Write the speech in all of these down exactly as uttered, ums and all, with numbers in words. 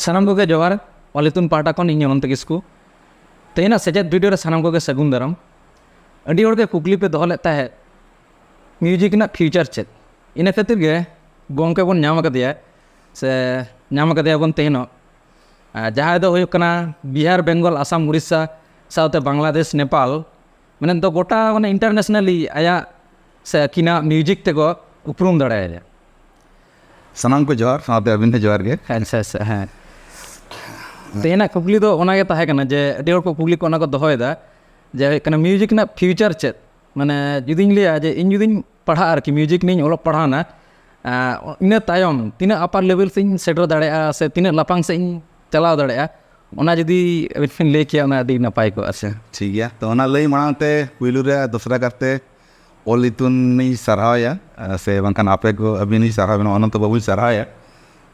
ᱥᱟᱱᱟᱢ ᱠᱚᱜᱮ ᱡᱚᱦᱟᱨ᱾ ᱚᱞ ᱤᱛᱩᱱ ᱯᱟᱦᱴᱟ ᱠᱷᱚᱱ ᱤᱧ ᱚᱱᱚᱱᱛᱚ ᱠᱤᱥᱠᱩ᱾ ᱛᱮᱦᱮᱧᱟᱜ ᱥᱮᱪᱮᱫ ᱵᱷᱤᱰᱤᱭᱳ ᱨᱮ ᱥᱟᱱᱟᱢ ᱠᱚᱜᱮ ᱥᱟᱹᱜᱩᱱ ᱫᱟᱨᱟᱢ᱾ ᱟᱹᱰᱤ ᱦᱚᱲ ᱜᱮ ᱠᱩᱠᱞᱤ ᱯᱮ ᱫᱚᱦᱚ ᱞᱮᱫ ᱛᱟᱦᱮᱸᱫ, ᱢᱤᱭᱩᱡᱤᱠ ᱨᱮᱱᱟᱜ ᱯᱷᱤᱭᱩᱪᱟᱨ ᱪᱮᱫ? ᱤᱱᱟᱹ ᱠᱷᱟᱹᱛᱤᱨ ᱜᱮ ᱜᱚᱢᱠᱮ ᱵᱚᱱ ᱧᱟᱢ ᱟᱠᱟᱫᱮᱭᱟ, ᱥᱮ ᱧᱟᱢ ᱟᱠᱟᱫᱮᱭᱟ ᱵᱚᱱ ᱛᱮᱦᱮᱧᱚᱜ, ᱟᱨ ᱡᱟᱦᱟᱸᱭ ᱫᱚ ᱦᱩᱭᱩᱜ ᱠᱟᱱᱟ ᱵᱤᱦᱟᱨ, ᱵᱮᱝᱜᱚᱞ, ᱟᱥᱟᱢ, ᱩᱲᱤᱥᱥᱟ, ᱥᱟᱶᱛᱮ ᱵᱟᱝᱞᱟᱫᱮᱥ, ᱱᱮᱯᱟᱞ, ᱢᱟᱱᱮ ᱫᱚ ᱜᱚᱴᱟ ᱢᱟᱱᱮ ᱤᱱᱴᱟᱨᱱᱮᱥᱱᱟᱞᱤ ᱟᱭᱟᱜ ᱥᱮ ᱟᱹᱠᱤᱱᱟᱜ ᱢᱤᱭᱩᱡᱤᱠ ᱛᱮᱠᱚ ᱩᱯᱨᱩᱢ ᱫᱟᱲᱮᱭᱟᱭᱟ᱾ ᱥᱟᱱᱟᱢ ᱠᱚ ᱡᱚᱦᱟᱨ, ᱥᱟᱶᱛᱮ ᱟᱹᱵᱤᱱ ᱦᱚᱸ ᱡᱚᱦᱟᱨ ᱜᱮ᱾ ᱟᱪᱪᱷᱟ, ᱟᱪᱪᱷᱟ, ᱦᱮᱸ᱾ ᱛᱮᱦᱮᱧᱟᱜ ᱠᱩᱠᱞᱤ ᱫᱚ ᱚᱱᱟᱜᱮ ᱛᱟᱦᱮᱸ ᱠᱟᱱᱟ ᱡᱮ ᱟᱹᱰᱤ ᱦᱚᱲ ᱠᱚ ᱠᱩᱠᱞᱤ ᱠᱚ ᱚᱱᱟ ᱠᱚ ᱫᱚᱦᱚᱭᱮᱫᱟ ᱡᱮ ᱦᱩᱭᱩᱜ ᱠᱟᱱᱟ ᱢᱤᱭᱩᱡᱤᱠ ᱨᱮᱱᱟᱜ ᱯᱷᱤᱭᱩᱪᱟᱨ ᱪᱮᱫ? ᱢᱟᱱᱮ ᱡᱩᱫᱤᱧ ᱞᱟᱹᱭᱟ ᱡᱮ ᱤᱧ ᱡᱩᱫᱤᱧ ᱯᱟᱲᱦᱟᱜᱼᱟ ᱟᱨᱠᱤ, ᱢᱤᱭᱩᱡᱤᱠ ᱱᱤᱭᱮᱧ ᱚᱞᱚᱜ ᱯᱟᱲᱦᱟᱣᱱᱟ, ᱟᱸ, ᱤᱱᱟᱹ ᱛᱟᱭᱚᱢ ᱛᱤᱱᱟᱹᱜ ᱟᱯᱟᱨ ᱞᱮᱵᱮᱞ ᱥᱮᱫ ᱤᱧ ᱥᱮᱴᱮᱨ ᱫᱟᱲᱮᱭᱟᱜᱼᱟ ᱥᱮ ᱛᱤᱱᱟᱹᱜ ᱞᱟᱯᱷᱟᱝ ᱥᱮᱫ ᱤᱧ ᱪᱟᱞᱟᱣ ᱫᱟᱲᱮᱭᱟᱜᱼᱟ, ᱚᱱᱟ ᱡᱩᱫᱤ ᱟᱹᱵᱤᱱ ᱵᱤᱱ ᱞᱟᱹᱭ ᱠᱮᱭᱟ ᱚᱱᱟ ᱟᱹᱰᱤ ᱱᱟᱯᱟᱭ ᱠᱚᱜᱼᱟ᱾ ᱟᱪᱪᱷᱟ, ᱴᱷᱤᱠ ᱜᱮᱭᱟ᱾ ᱛᱚ ᱚᱱᱟ ᱞᱟᱹᱭ ᱢᱟᱲᱟᱝ ᱛᱮ ᱯᱩᱭᱞᱩ ᱨᱮ ᱫᱚᱥᱨᱟ ᱠᱟᱨᱛᱮ ᱚᱞ ᱤᱛᱩᱱᱤᱧ ᱥᱟᱨᱦᱟᱣᱮᱭᱟ, ᱟᱨ ᱥᱮ ᱵᱟᱝᱠᱷᱟᱱ ᱟᱯᱮ ᱠᱚ ᱟᱹᱵᱤᱱᱤᱧ ᱥᱟᱨᱦᱟᱣ ᱵᱮᱱᱟ, ᱚᱱᱚᱱᱛᱚ ᱵᱟᱵᱩᱧ ᱥᱟᱨᱦᱟᱣᱮᱭᱟ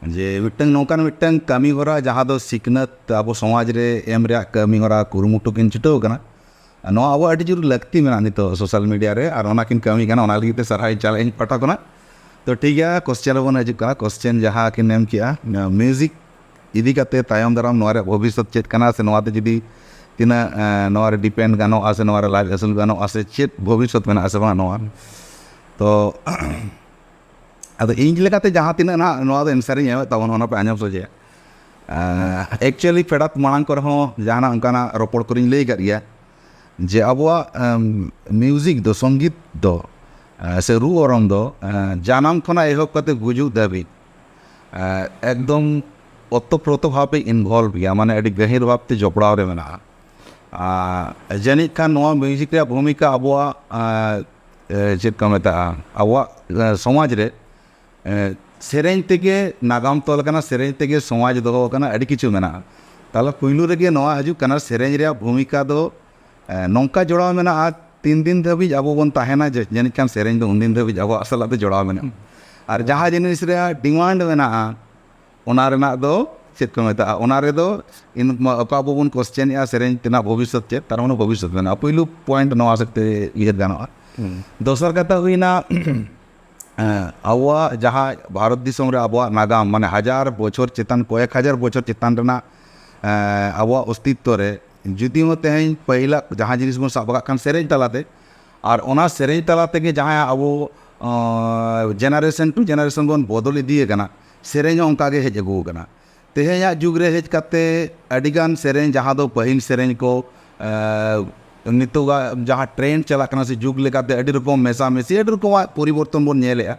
ᱡᱮ ᱢᱤᱫᱴᱟᱝ ᱱᱚᱝᱠᱟᱱ ᱢᱤᱫᱴᱟᱝ ᱠᱟᱹᱢᱤ ᱦᱚᱨᱟ ᱡᱟᱦᱟᱸ ᱫᱚ ᱥᱤᱠᱷᱱᱟᱹᱛ ᱟᱵᱚ ᱥᱚᱢᱟᱡᱽ ᱨᱮ ᱮᱢ ᱨᱮᱭᱟᱜ ᱠᱟᱹᱢᱤ ᱦᱚᱨᱟ ᱠᱩᱨᱩᱢᱩᱴᱩ ᱠᱤᱱ ᱪᱷᱩᱴᱟᱹᱣ ᱠᱟᱱᱟ᱾ ᱱᱚᱣᱟ ᱟᱵᱚ ᱟᱹᱰᱤ ᱡᱳᱨ ᱞᱟᱹᱠᱛᱤ ᱢᱮᱱᱟᱜᱼᱟ ᱱᱤᱛᱚᱜ ᱥᱳᱥᱟᱞ ᱢᱤᱰᱤᱭᱟ ᱨᱮ, ᱟᱨ ᱚᱱᱟ ᱠᱤᱱ ᱠᱟᱹᱢᱤ ᱠᱟᱱᱟ, ᱚᱱᱟ ᱞᱟᱹᱜᱤᱫ ᱛᱮ ᱥᱟᱨᱦᱟᱣ ᱤᱧ ᱪᱟᱞ ᱤᱧ ᱯᱟᱦᱴᱟ ᱠᱷᱚᱱᱟᱜ᱾ ᱛᱚ ᱴᱷᱤᱠ ᱜᱮᱭᱟ, ᱠᱚᱥᱪᱮᱱ ᱨᱮᱵᱚᱱ ᱦᱤᱡᱩᱜ ᱠᱟᱱᱟ᱾ ᱠᱚᱥᱪᱮᱱ ᱡᱟᱦᱟᱸ ᱠᱤᱱ ᱮᱢ ᱠᱮᱜᱼᱟ, ᱢᱤᱭᱩᱡᱤᱠ ᱤᱫᱤ ᱠᱟᱛᱮ ᱛᱟᱭᱚᱢ ᱫᱟᱨᱟᱢ ᱱᱚᱣᱟ ᱨᱮᱭᱟᱜ ᱵᱷᱚᱵᱤᱥᱥᱚᱛ ᱪᱮᱫ ᱠᱟᱱᱟ, ᱥᱮ ᱱᱚᱣᱟ ᱛᱮ ᱡᱩᱫᱤ ᱛᱤᱱᱟᱹᱜ, ᱮᱸ, ᱱᱚᱣᱟ ᱨᱮ ᱰᱤᱯᱮᱱᱰ ᱜᱟᱱᱚᱜᱼᱟ, ᱥᱮ ᱱᱚᱣᱟ ᱨᱮ ᱞᱟᱡ ᱟᱹᱥᱩᱞ ᱜᱟᱱᱚᱜᱼᱟ, ᱥᱮ ᱪᱮᱫ ᱵᱷᱚᱵᱤᱥᱥᱚᱛ ᱢᱮᱱᱟᱜᱼᱟ ᱥᱮ ᱵᱟᱝ ᱱᱚᱣᱟ᱾ ᱛᱚ ᱟᱫᱚ ᱤᱧ ᱞᱮᱠᱟᱛᱮ ᱡᱟᱦᱟᱸ ᱛᱤᱱᱟᱹᱜ ᱱᱟᱦᱟᱜ ᱱᱚᱣᱟ ᱫᱚ ᱮᱱᱥᱟᱨ ᱤᱧ ᱮᱢᱮᱫ ᱛᱟᱵᱚᱱᱟ, ᱚᱱᱟ ᱯᱮ ᱟᱸᱡᱚᱢ ᱥᱚᱡᱷᱮᱭᱟ᱾ ᱮᱠᱪᱩᱭᱮᱞᱤ ᱯᱷᱮᱰᱟᱛ ᱢᱟᱲᱟᱝ ᱠᱚᱨᱮ ᱦᱚᱸ ᱡᱟᱦᱟᱱᱟᱜ ᱚᱱᱠᱟᱱᱟᱜ ᱨᱚᱯᱚᱲ ᱠᱚᱨᱮᱧ ᱞᱟᱹᱭ ᱟᱠᱟᱫ ᱜᱮᱭᱟ ᱡᱮ ᱟᱵᱚᱣᱟᱜ, ᱮᱢ, ᱢᱤᱭᱩᱡᱤᱠ ᱫᱚ, ᱥᱚᱝᱜᱤᱛ ᱫᱚ, ᱮ, ᱥᱮ ᱨᱩ ᱚᱨᱚᱝ ᱫᱚ, ᱮ, ᱡᱟᱱᱟᱢ ᱠᱷᱚᱱᱟᱜ ᱮᱦᱚᱵ ᱠᱟᱛᱮ ᱜᱩᱡᱩᱜ ᱫᱷᱟᱹᱵᱤᱡ, ᱮ, ᱮᱠᱫᱚᱢ ᱚᱛᱚᱯᱨᱚᱛᱚ ᱵᱷᱟᱵᱮ ᱤᱱᱵᱷᱚᱞᱵᱷ ᱜᱮᱭᱟ, ᱢᱟᱱᱮ ᱟᱹᱰᱤ ᱜᱟᱹᱦᱤᱨ ᱵᱷᱟᱵᱛᱮ ᱡᱚᱯᱲᱟᱣ ᱨᱮ ᱢᱮᱱᱟᱜᱼᱟ᱾ ᱟᱨ ᱡᱟᱹᱱᱤᱡ ᱠᱷᱟᱱ ᱱᱚᱣᱟ ᱢᱤᱭᱩᱡᱤᱠ ᱨᱮᱭᱟᱜ ᱵᱷᱩᱢᱤᱠᱟ ᱟᱵᱚᱣᱟᱜ, ᱮ, ᱮ, ᱪᱮᱫ ᱠᱚ ᱢᱮᱛᱟᱜᱼᱟ, ᱟᱵᱚᱣᱟᱜ, ᱮ, ᱥᱚᱢᱟᱡᱽ ᱨᱮ, ᱮ, ᱥᱮᱨᱮᱧ ᱛᱮᱜᱮ ᱱᱟᱜᱟᱢ ᱛᱚᱞ ᱟᱠᱟᱱᱟ, ᱥᱮᱨᱮᱧ ᱛᱮᱜᱮ ᱥᱚᱢᱟᱡᱽ ᱫᱚᱦᱚ ᱟᱠᱟᱱᱟ, ᱟᱹᱰᱤ ᱠᱤᱪᱷᱩ ᱢᱮᱱᱟᱜᱼᱟ᱾ ᱛᱟᱦᱚᱞᱮ ᱯᱩᱭᱞᱩ ᱨᱮᱜᱮ ᱱᱚᱣᱟ ᱦᱤᱡᱩᱜ ᱠᱟᱱᱟ, ᱥᱮᱨᱮᱧ ᱨᱮᱭᱟᱜ ᱵᱷᱩᱢᱤᱠᱟ ᱫᱚ, ᱮ, ᱱᱚᱝᱠᱟ ᱡᱚᱲᱟᱣ ᱢᱮᱱᱟᱜᱼᱟ, ᱛᱤᱱ ᱫᱤᱱ ᱫᱷᱟᱹᱵᱤᱡ ᱟᱵᱚ ᱵᱚᱱ ᱛᱟᱦᱮᱱᱟ, ᱡᱮ, ᱡᱟᱹᱱᱤᱡ ᱠᱷᱟᱱ ᱥᱮᱨᱮᱧ ᱫᱚ ᱩᱱᱫᱤᱱ ᱫᱷᱟᱹᱵᱤᱡ ᱟᱵᱚᱣᱟᱜ ᱥᱟᱞᱟᱜ ᱫᱚ ᱡᱚᱲᱟᱣ ᱢᱮᱱᱟᱜᱼᱟ᱾ ᱟᱨ ᱡᱟᱦᱟᱸ ᱡᱤᱱᱤᱥ ᱨᱮᱭᱟᱜ ᱰᱤᱢᱟᱱᱰ ᱢᱮᱱᱟᱜᱼᱟ, ᱚᱱᱟ ᱨᱮᱱᱟᱜ ᱫᱚ ᱪᱮᱫ ᱠᱚ ᱢᱮᱛᱟᱜᱼᱟ, ᱚᱱᱟ ᱨᱮᱫᱚ ᱤᱱ-, ᱚᱠᱟ ᱟᱵᱚ ᱵᱚᱱ ᱠᱚᱥᱪᱮᱱᱮᱜᱼᱟ ᱥᱮᱨᱮᱧ ᱛᱮᱱᱟᱜ ᱵᱷᱚᱵᱤᱥᱥᱚᱛ ᱪᱮᱫ, ᱛᱟᱨ ᱢᱟᱱᱮ ᱵᱷᱚᱵᱤᱥᱥᱚᱛ ᱢᱮᱱᱟᱜᱼᱟ᱾ ᱯᱩᱭᱞᱩ ᱯᱚᱭᱮᱱᱴ ᱱᱚᱣᱟ ᱥᱮᱫ ᱛᱮ ᱩᱭᱦᱟᱹᱨ ᱜᱟᱱᱚᱜᱼᱟ᱾ ᱫᱚᱥᱟᱨ ᱠᱟᱛᱷᱟ ᱦᱩᱭᱱᱟ, ᱦᱮᱸ, ᱟᱵᱚᱣᱟᱜ ᱡᱟᱦᱟᱸ ᱵᱷᱟᱨᱚᱛ ᱫᱤᱥᱚᱢ ᱨᱮ ᱟᱵᱚᱣᱟᱜ ᱱᱟᱜᱟᱢ, ᱢᱟᱱᱮ ᱦᱟᱡᱟᱨ ᱵᱚᱪᱷᱚᱨ ᱪᱮᱛᱟᱱ, ᱠᱚᱭᱮᱠ ᱦᱟᱡᱟᱨ ᱵᱚᱪᱷᱚᱨ ᱪᱮᱛᱟᱱ ᱨᱮᱱᱟᱜ, ᱮᱸ, ᱟᱵᱚᱣᱟᱜ ᱚᱥᱛᱤᱛᱛᱚ ᱨᱮ ᱡᱩᱫᱤ ᱦᱚᱸ ᱛᱮᱦᱮᱧ ᱯᱟᱹᱦᱤᱞᱟᱜ ᱡᱟᱦᱟᱸ ᱡᱤᱱᱤᱥ ᱵᱚᱱ ᱥᱟᱵ ᱟᱠᱟᱫ ᱠᱷᱟᱱ ᱥᱮᱨᱮᱧ ᱛᱟᱞᱟᱛᱮ, ᱟᱨ ᱚᱱᱟ ᱥᱮᱨᱮᱧ ᱛᱟᱞᱟ ᱛᱮᱜᱮ ᱡᱟᱦᱟᱸᱭ ᱟᱵᱚ, ᱟᱸ, generation to generation ᱵᱚᱱ ᱵᱚᱫᱚᱞ ᱤᱫᱤ ᱟᱠᱟᱱᱟ, ᱥᱮᱨᱮᱧ ᱦᱚᱸ ᱚᱱᱠᱟ ᱜᱮ ᱦᱮᱡ ᱟᱹᱜᱩ ᱟᱠᱟᱱᱟ᱾ ᱛᱮᱦᱮᱧᱟᱜ ᱡᱩᱜᱽ ᱨᱮ ᱦᱮᱡ ᱠᱟᱛᱮ ᱟᱹᱰᱤᱜᱟᱱ ᱥᱮᱨᱮᱧ, ᱡᱟᱦᱟᱸ ᱫᱚ ᱯᱟᱹᱦᱤᱞ ᱥᱮᱨᱮᱧ ᱠᱚ, ᱮᱸ, ᱱᱤᱛᱚᱜᱟᱜ ᱡᱟᱦᱟᱸ trend ᱪᱟᱞᱟᱜ ᱠᱟᱱᱟ ᱥᱮ ᱡᱩᱜᱽ ᱞᱮᱠᱟᱛᱮ ᱟᱹᱰᱤ ᱨᱚᱠᱚᱢ ᱢᱮᱥᱟᱢᱤᱥᱤ, ᱟᱹᱰᱤ ᱨᱚᱠᱚᱢᱟᱜ ᱯᱚᱨᱤᱵᱚᱨᱛᱚᱱ ᱵᱚᱱ ᱧᱮᱞᱮᱜᱼᱟ᱾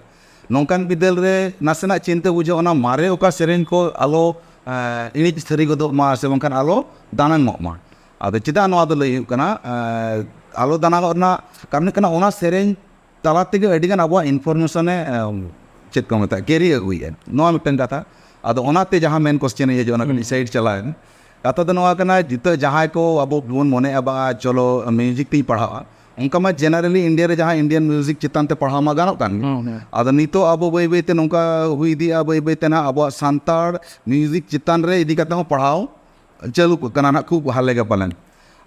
ᱱᱚᱝᱠᱟᱱ ᱵᱤᱫᱟᱹᱞ ᱨᱮ ᱱᱟᱥᱮᱱᱟᱜ ᱪᱤᱱᱛᱟᱹ ᱵᱩᱡᱷᱟᱹᱜᱼᱟ, ᱚᱱᱟ ᱢᱟᱨᱮ ᱚᱠᱟ ᱥᱮᱨᱮᱧ ᱠᱚ ᱟᱞᱚ, ᱮᱸ, ᱤᱬᱤᱡ ᱥᱟᱹᱨᱤ ᱜᱚᱫᱚᱜ ᱢᱟ ᱥᱮ ᱵᱟᱝᱠᱷᱟᱱ ᱟᱞᱚ ᱫᱟᱱᱟᱝᱚᱜ ᱢᱟ᱾ ᱟᱫᱚ ᱪᱮᱫᱟᱜ ᱱᱚᱣᱟ ᱫᱚ ᱞᱟᱹᱭ ᱦᱩᱭᱩᱜ ᱠᱟᱱᱟ? ᱮᱸ, ᱟᱞᱚ ᱫᱟᱱᱟᱝᱚᱜ ᱨᱮᱱᱟᱜ ᱠᱟᱨᱚᱱ ᱦᱩᱭᱩᱜ ᱠᱟᱱᱟ, ᱚᱱᱟ ᱥᱮᱨᱮᱧ ᱛᱟᱞᱟ ᱛᱮᱜᱮ ᱟᱹᱰᱤᱜᱟᱱ ᱟᱵᱚᱣᱟᱜ information ᱮ, ᱮᱸ, ᱪᱮᱫ ᱠᱚ ᱢᱮᱛᱟᱜᱼᱟ, carry ᱟᱹᱜᱩᱭᱮᱫᱼᱟ, ᱱᱚᱣᱟ ᱢᱤᱫᱴᱟᱝ ᱠᱟᱛᱷᱟ᱾ ᱟᱫᱚ ᱚᱱᱟᱛᱮ ᱡᱟᱦᱟᱸ main question ᱤᱧ ᱦᱤᱡᱩᱜᱼᱟ, ᱚᱱᱟ ᱠᱟᱹᱴᱤᱡ side ᱪᱟᱞᱟᱣᱮᱱ᱾ ᱠᱟᱛᱷᱟ ᱫᱚ ᱱᱚᱣᱟ ᱠᱟᱱᱟ, ᱡᱤᱛᱟᱹ ᱡᱟᱦᱟᱸᱭ ᱠᱚ ᱟᱵᱚ ᱵᱚᱱ ᱢᱚᱱᱮᱭᱟ, ᱵᱟ, ᱪᱚᱞᱚ music ᱛᱤᱧ ᱯᱟᱲᱦᱟᱜᱼᱟ, ᱚᱱᱠᱟ ᱢᱟ generally India ᱨᱮ ᱡᱟᱦᱟᱸ Indian music ᱪᱮᱛᱟᱱ ᱛᱮ ᱯᱟᱲᱦᱟᱣ ᱢᱟ ᱜᱟᱱᱚᱜ ᱠᱟᱱ ᱜᱮ᱾ ᱦᱩᱸ, ᱦᱩᱸ᱾ ᱟᱫᱚ ᱱᱤᱛᱚᱜ ᱟᱵᱚ ᱵᱟᱹᱭ ᱵᱟᱹᱭ ᱛᱮ ᱱᱚᱝᱠᱟ ᱦᱩᱭ ᱤᱫᱤᱜᱼᱟ, ᱵᱟᱹᱭ ᱵᱟᱹᱭ ᱛᱮ ᱱᱟᱦᱟᱜ ᱟᱵᱚᱣᱟᱜ ᱥᱟᱱᱛᱟᱲ music ᱪᱮᱛᱟᱱ ᱨᱮ ᱤᱫᱤ ᱠᱟᱛᱮ ᱦᱚᱸ ᱯᱟᱲᱦᱟᱣ ᱪᱟᱹᱞᱩ ᱠᱚᱜ ᱠᱟᱱᱟ ᱱᱟᱦᱟᱜ ᱠᱷᱩᱵ ᱦᱟᱞᱮ ᱜᱮ ᱯᱟᱞᱮᱱ᱾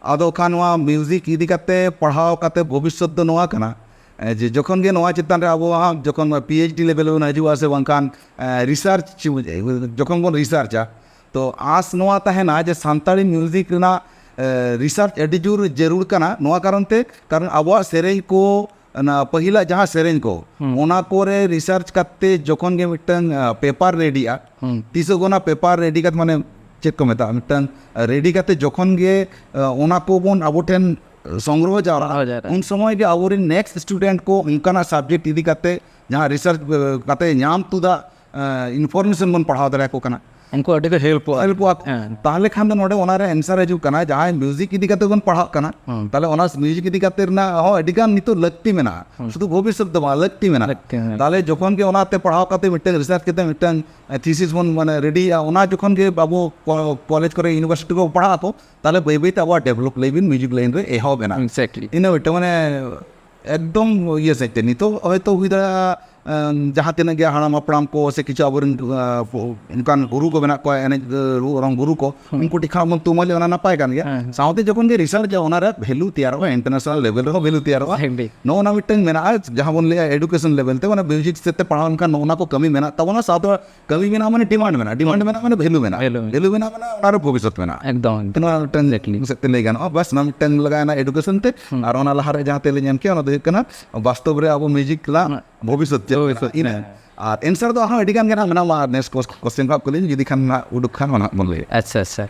ᱟᱫᱚ ᱠᱷᱟᱱ ᱱᱚᱣᱟ music ᱤᱫᱤ ᱠᱟᱛᱮ ᱯᱟᱲᱦᱟᱣ ᱠᱟᱛᱮ ᱵᱷᱚᱵᱤᱥᱥᱚᱛ ᱫᱚ ᱱᱚᱣᱟ ᱠᱟᱱᱟ, ᱮ, ᱡᱮ ᱡᱚᱠᱷᱚᱱ ᱜᱮ ᱱᱚᱣᱟ ᱪᱮᱛᱟᱱ ᱨᱮ ᱟᱵᱚ ᱦᱟᱸᱜ ᱡᱚᱠᱷᱚᱱ PhD level ᱵᱚᱱ ᱦᱤᱡᱩᱜᱼᱟ ᱥᱮ ᱵᱟᱝᱠᱷᱟᱱ, ᱮ, research ᱪᱮ-, ᱡᱚᱠᱷᱚᱱ ᱵᱚᱱ researchᱟ, ᱛᱚ ᱟᱸᱥ ᱱᱚᱣᱟ ᱛᱟᱦᱮᱱᱟ ᱡᱮ ᱥᱟᱱᱛᱟᱲᱤ music ᱨᱮᱱᱟᱜ, ᱮ, research ᱟᱹᱰᱤ ᱡᱳᱨ ᱡᱟᱹᱨᱩᱲ ᱠᱟᱱᱟ᱾ ᱱᱚᱣᱟ ᱠᱟᱨᱚᱱ ᱛᱮ, ᱠᱟᱨᱚᱱ ᱟᱵᱚᱣᱟᱜ ᱥᱮᱨᱮᱧ ᱠᱚ, ᱚᱱᱟ ᱯᱟᱹᱦᱤᱞᱟᱜ ᱡᱟᱦᱟᱸ ᱥᱮᱨᱮᱧ ᱠᱚ, ᱦᱩᱸ᱾ ᱚᱱᱟ ᱠᱚᱨᱮ research ᱠᱟᱛᱮ ᱡᱚᱠᱷᱚᱱ ᱜᱮ ᱢᱤᱫᱴᱟᱝ, ᱟ, paper ᱨᱮᱰᱤᱜᱼᱟ, ᱦᱩᱸ᱾ ᱛᱤᱥᱚᱜ ᱜᱮ ᱚᱱᱟ paper ᱨᱮᱰᱤ ᱠᱟᱛᱮ, ᱢᱟᱱᱮ ᱪᱮᱫ ᱠᱚ ᱢᱮᱛᱟᱜᱼᱟ, ᱢᱤᱫᱴᱟᱝ, ᱟ, ᱨᱮᱰᱤ ᱠᱟᱛᱮ ᱡᱚᱠᱷᱚᱱ ᱜᱮ, ᱟ, ᱚᱱᱟ ᱠᱚᱵᱚᱱ ᱟᱵᱚ ᱴᱷᱮᱱ ᱥᱚᱝᱜᱨᱚᱦᱚ ᱡᱟᱣᱨᱟᱜᱼᱟ, ᱥᱚᱝᱜᱨᱚᱦᱚ ᱡᱟᱣᱨᱟᱜᱼᱟ᱾ ᱩᱱ ᱥᱚᱢᱚᱭ ᱜᱮ ᱟᱵᱚᱨᱮᱱ next student ᱠᱚ ᱚᱱᱠᱟᱱᱟᱜ subject ᱤᱫᱤ ᱠᱟᱛᱮ ᱡᱟᱦᱟᱸ research, ᱟ, ᱠᱟᱛᱮ ᱧᱟᱢ ᱛᱩᱫᱟᱜ, ᱟ, information ᱵᱚᱱ ᱯᱟᱲᱦᱟᱣ ᱫᱟᱲᱮᱭᱟᱠᱚ ᱠᱟᱱᱟ᱾ ᱩᱱᱠᱩ ᱟᱹᱰᱤ ᱠᱚ helpᱚᱜᱼᱟ᱾ helpᱚᱜᱼᱟ᱾ ᱦᱮᱸ᱾ ᱛᱟᱦᱚᱞᱮ ᱠᱷᱟᱱ ᱫᱚ ᱱᱚᱰᱮ ᱚᱱᱟᱨᱮ answer ᱦᱤᱡᱩᱜ ᱠᱟᱱᱟ, ᱡᱟᱦᱟᱸᱭ music ᱤᱫᱤ ᱠᱟᱛᱮ ᱵᱚᱱ ᱯᱟᱲᱦᱟᱜ ᱠᱟᱱᱟ, ᱦᱩᱸ᱾ ᱛᱟᱦᱚᱞᱮ ᱚᱱᱟ music ᱤᱫᱤ ᱠᱟᱛᱮ ᱨᱮᱱᱟᱜ ᱦᱚᱸ ᱟᱹᱰᱤ ᱜᱟᱱ ᱱᱤᱛᱚᱜ ᱞᱟᱹᱠᱛᱤ ᱢᱮᱱᱟᱜᱼᱟ᱾ ᱦᱩᱸ᱾ ᱥᱩᱫᱷᱩ ᱵᱷᱚᱵᱤᱥᱥᱚᱛ ᱫᱚ ᱵᱟᱝ, ᱞᱟᱹᱠᱛᱤ ᱢᱮᱱᱟᱜᱼᱟ᱾ ᱞᱟᱹᱠᱛᱤ ᱢᱮᱱᱟᱜᱼᱟ᱾ ᱛᱟᱦᱚᱞᱮ ᱡᱚᱠᱷᱚᱱ ᱜᱮ ᱚᱱᱟᱛᱮ ᱯᱟᱲᱦᱟᱣ ᱠᱟᱛᱮ ᱢᱤᱫᱴᱟᱝ research ᱠᱟᱛᱮ ᱢᱤᱫᱴᱟᱝ, ᱮ, thesis ᱵᱚᱱ ᱢᱟᱱᱮ ᱨᱮᱰᱤᱭᱮᱜᱼᱟ, ᱚᱱᱟ ᱡᱚᱠᱷᱚᱱ ᱜᱮ ᱟᱵᱚ ᱠᱚ-, ᱠᱚᱞᱮᱡᱽ ᱠᱚᱨᱮ, university ᱠᱚ ᱯᱟᱲᱦᱟᱜ ᱟᱠᱚ, ᱛᱟᱦᱚᱞᱮ ᱵᱟᱹᱭ ᱵᱟᱹᱭ ᱛᱮ ᱟᱵᱚᱣᱟᱜ develop ᱞᱟᱹᱭ ᱵᱤᱱ music line ᱨᱮ ᱮᱦᱚᱵ ᱮᱱᱟ᱾ Exactly. ᱤᱱᱟᱹ ᱢᱤᱫᱴᱟᱝ ᱢᱟᱱᱮ ᱮᱠᱫᱚᱢ ᱤᱭᱟᱹ ᱥᱮᱫ ᱛᱮ ᱱᱤᱛᱚᱜ ᱦᱚᱭᱛᱳ ᱦᱩᱭ ᱫᱟᱲᱮᱭᱟᱜᱼᱟ, ᱮᱸ, ᱡᱟᱦᱟᱸ ᱛᱤᱱᱟᱹᱜ ᱜᱮ ᱦᱟᱲᱟᱢ ᱦᱟᱯᱲᱟᱢ ᱠᱚ ᱥᱮ ᱠᱤᱪᱷᱩ ᱟᱵᱚᱨᱮᱱ, ᱮᱸ, ᱚᱱᱠᱟᱱ ᱜᱩᱨᱩ ᱠᱚ ᱢᱮᱱᱟᱜ ᱠᱚᱣᱟ, ᱮᱱᱮᱡ, ᱮᱸ, ᱨᱩ ᱚᱨᱚᱝ ᱜᱩᱨᱩ ᱠᱚ, ᱩᱱᱠᱩ ᱴᱷᱮᱱ ᱠᱷᱚᱱ ᱵᱚᱱ ᱛᱩᱢᱟᱹᱞᱮᱫ, ᱚᱱᱟ ᱱᱟᱯᱟᱭ ᱠᱟᱱ ᱜᱮᱭᱟ᱾ ᱦᱮᱸ, ᱦᱮᱸ᱾ ᱥᱟᱶᱛᱮ ᱡᱚᱠᱷᱚᱱ ᱜᱮ ᱨᱤᱥᱟᱨᱪ ᱚᱱᱟ ᱨᱮ ᱵᱷᱮᱞᱩ ᱛᱮᱭᱟᱨᱚᱜᱼᱟ, ᱤᱱᱴᱟᱨᱱᱮᱥᱚᱱᱟᱞ ᱞᱮᱵᱮᱞ ᱨᱮᱦᱚᱸ ᱵᱷᱮᱞᱩ ᱛᱮᱭᱟᱨᱚᱜᱼᱟ᱾ ᱱᱚᱜᱼᱚ ᱱᱟ ᱢᱤᱫᱴᱟᱝ ᱢᱮᱱᱟᱜᱼᱟ, ᱡᱟᱦᱟᱸ ᱵᱚᱱ ᱞᱟᱹᱭᱟ ᱮᱰᱩᱠᱮᱥᱚᱱ ᱞᱮᱵᱮᱞ ᱛᱮ, ᱢᱟᱱᱮ ᱢᱤᱭᱩᱡᱤᱠ ᱥᱮᱫ ᱛᱮ ᱯᱟᱲᱦᱟᱣ ᱞᱮᱱᱠᱷᱟᱱ ᱱᱚᱜᱼᱚ ᱱᱟ ᱠᱚ ᱠᱟᱹᱢᱤ ᱢᱮᱱᱟᱜ ᱛᱟᱵᱚᱱᱟ, ᱥᱟᱶᱛᱮ ᱠᱟᱹᱢᱤ ᱢᱮᱱᱟᱜᱼᱟ ᱢᱟᱱᱮ ᱰᱤᱢᱟᱱᱰ ᱢᱮᱱᱟᱜᱼᱟ, ᱰᱤᱢᱟᱱᱰ ᱢᱮᱱᱟᱜᱼᱟ ᱢᱟᱱᱮ ᱵᱷᱮᱞᱩ ᱢᱮᱱᱟᱜᱼᱟ᱾ ᱵᱷᱮᱞᱩ ᱢᱮᱱᱟᱜᱼᱟ᱾ ᱵᱷᱮᱞᱩ ᱢᱮᱱᱟᱜᱼᱟ ᱢᱟᱱᱮ ᱚᱱᱟ ᱨᱮ ᱵᱷᱚᱵᱤᱥᱥᱚᱛ ᱢᱮᱱᱟᱜᱼᱟ᱾ ᱮᱠᱫᱚᱢ, ᱮᱠᱫᱚᱢ᱾ ᱱᱚᱣᱟ ᱢᱤᱫᱴᱟᱝ ᱮᱠᱡᱮᱠᱴᱞᱤ᱾ ᱥᱮᱫ ᱛᱮ ᱞᱟᱹᱭ ᱜᱟᱱᱚᱜᱼᱟ᱾ ᱵᱟᱥ, ᱱᱚᱣᱟ ᱢᱤᱫᱴᱟᱝ ᱞᱟᱜᱟᱣ ᱮᱱᱟ ᱮᱰᱩᱠᱮᱥᱚᱱ ᱛᱮ᱾ ᱦᱩᱸ᱾ ᱟᱨ ᱚᱱᱟ ᱞᱟᱦᱟ ᱨᱮ ᱡᱟᱦᱟᱸ ᱛᱮᱞᱮ ᱧᱮᱞ ᱠᱮᱭᱟ, ᱚᱱᱟ ᱫᱚ ᱦᱩᱭᱩᱜ ᱠᱟᱱᱟ ᱵᱟᱥᱛᱚᱵ ᱨᱮ ᱟᱵᱚ ᱢᱤᱭᱩᱡᱤᱠ ᱨᱮᱱᱟᱜ ᱦᱩᱸ᱾ ᱵᱷᱚᱵᱤᱥᱥᱚᱛ ᱪᱮᱫ ᱵᱷᱚᱵᱤᱥᱥᱚᱛ ᱠᱟᱱᱟ? ᱦᱮᱸ᱾ ᱟᱨ ᱮᱱᱥᱟᱨ ᱫᱚ ᱟᱨᱦᱚᱸ ᱟᱹᱰᱤ ᱜᱟᱱ ᱜᱮ ᱱᱟᱦᱟᱜ ᱢᱮᱱᱟᱜᱼᱟ᱾ ᱢᱟ ᱱᱮᱠᱥᱴ ᱠᱚᱥᱪᱮᱱ ᱠᱚ ᱦᱟᱸᱜ ᱠᱩᱞᱤᱧ, ᱡᱩᱫᱤ ᱠᱷᱟᱱ ᱱᱟᱦᱟᱜ ᱩᱰᱩᱠ ᱠᱷᱟᱱ ᱚᱱᱟ ᱦᱟᱸᱜ ᱵᱚᱱ ᱞᱟᱹᱭᱟ᱾ ᱟᱪᱪᱷᱟ, ᱟᱪᱪᱷᱟ᱾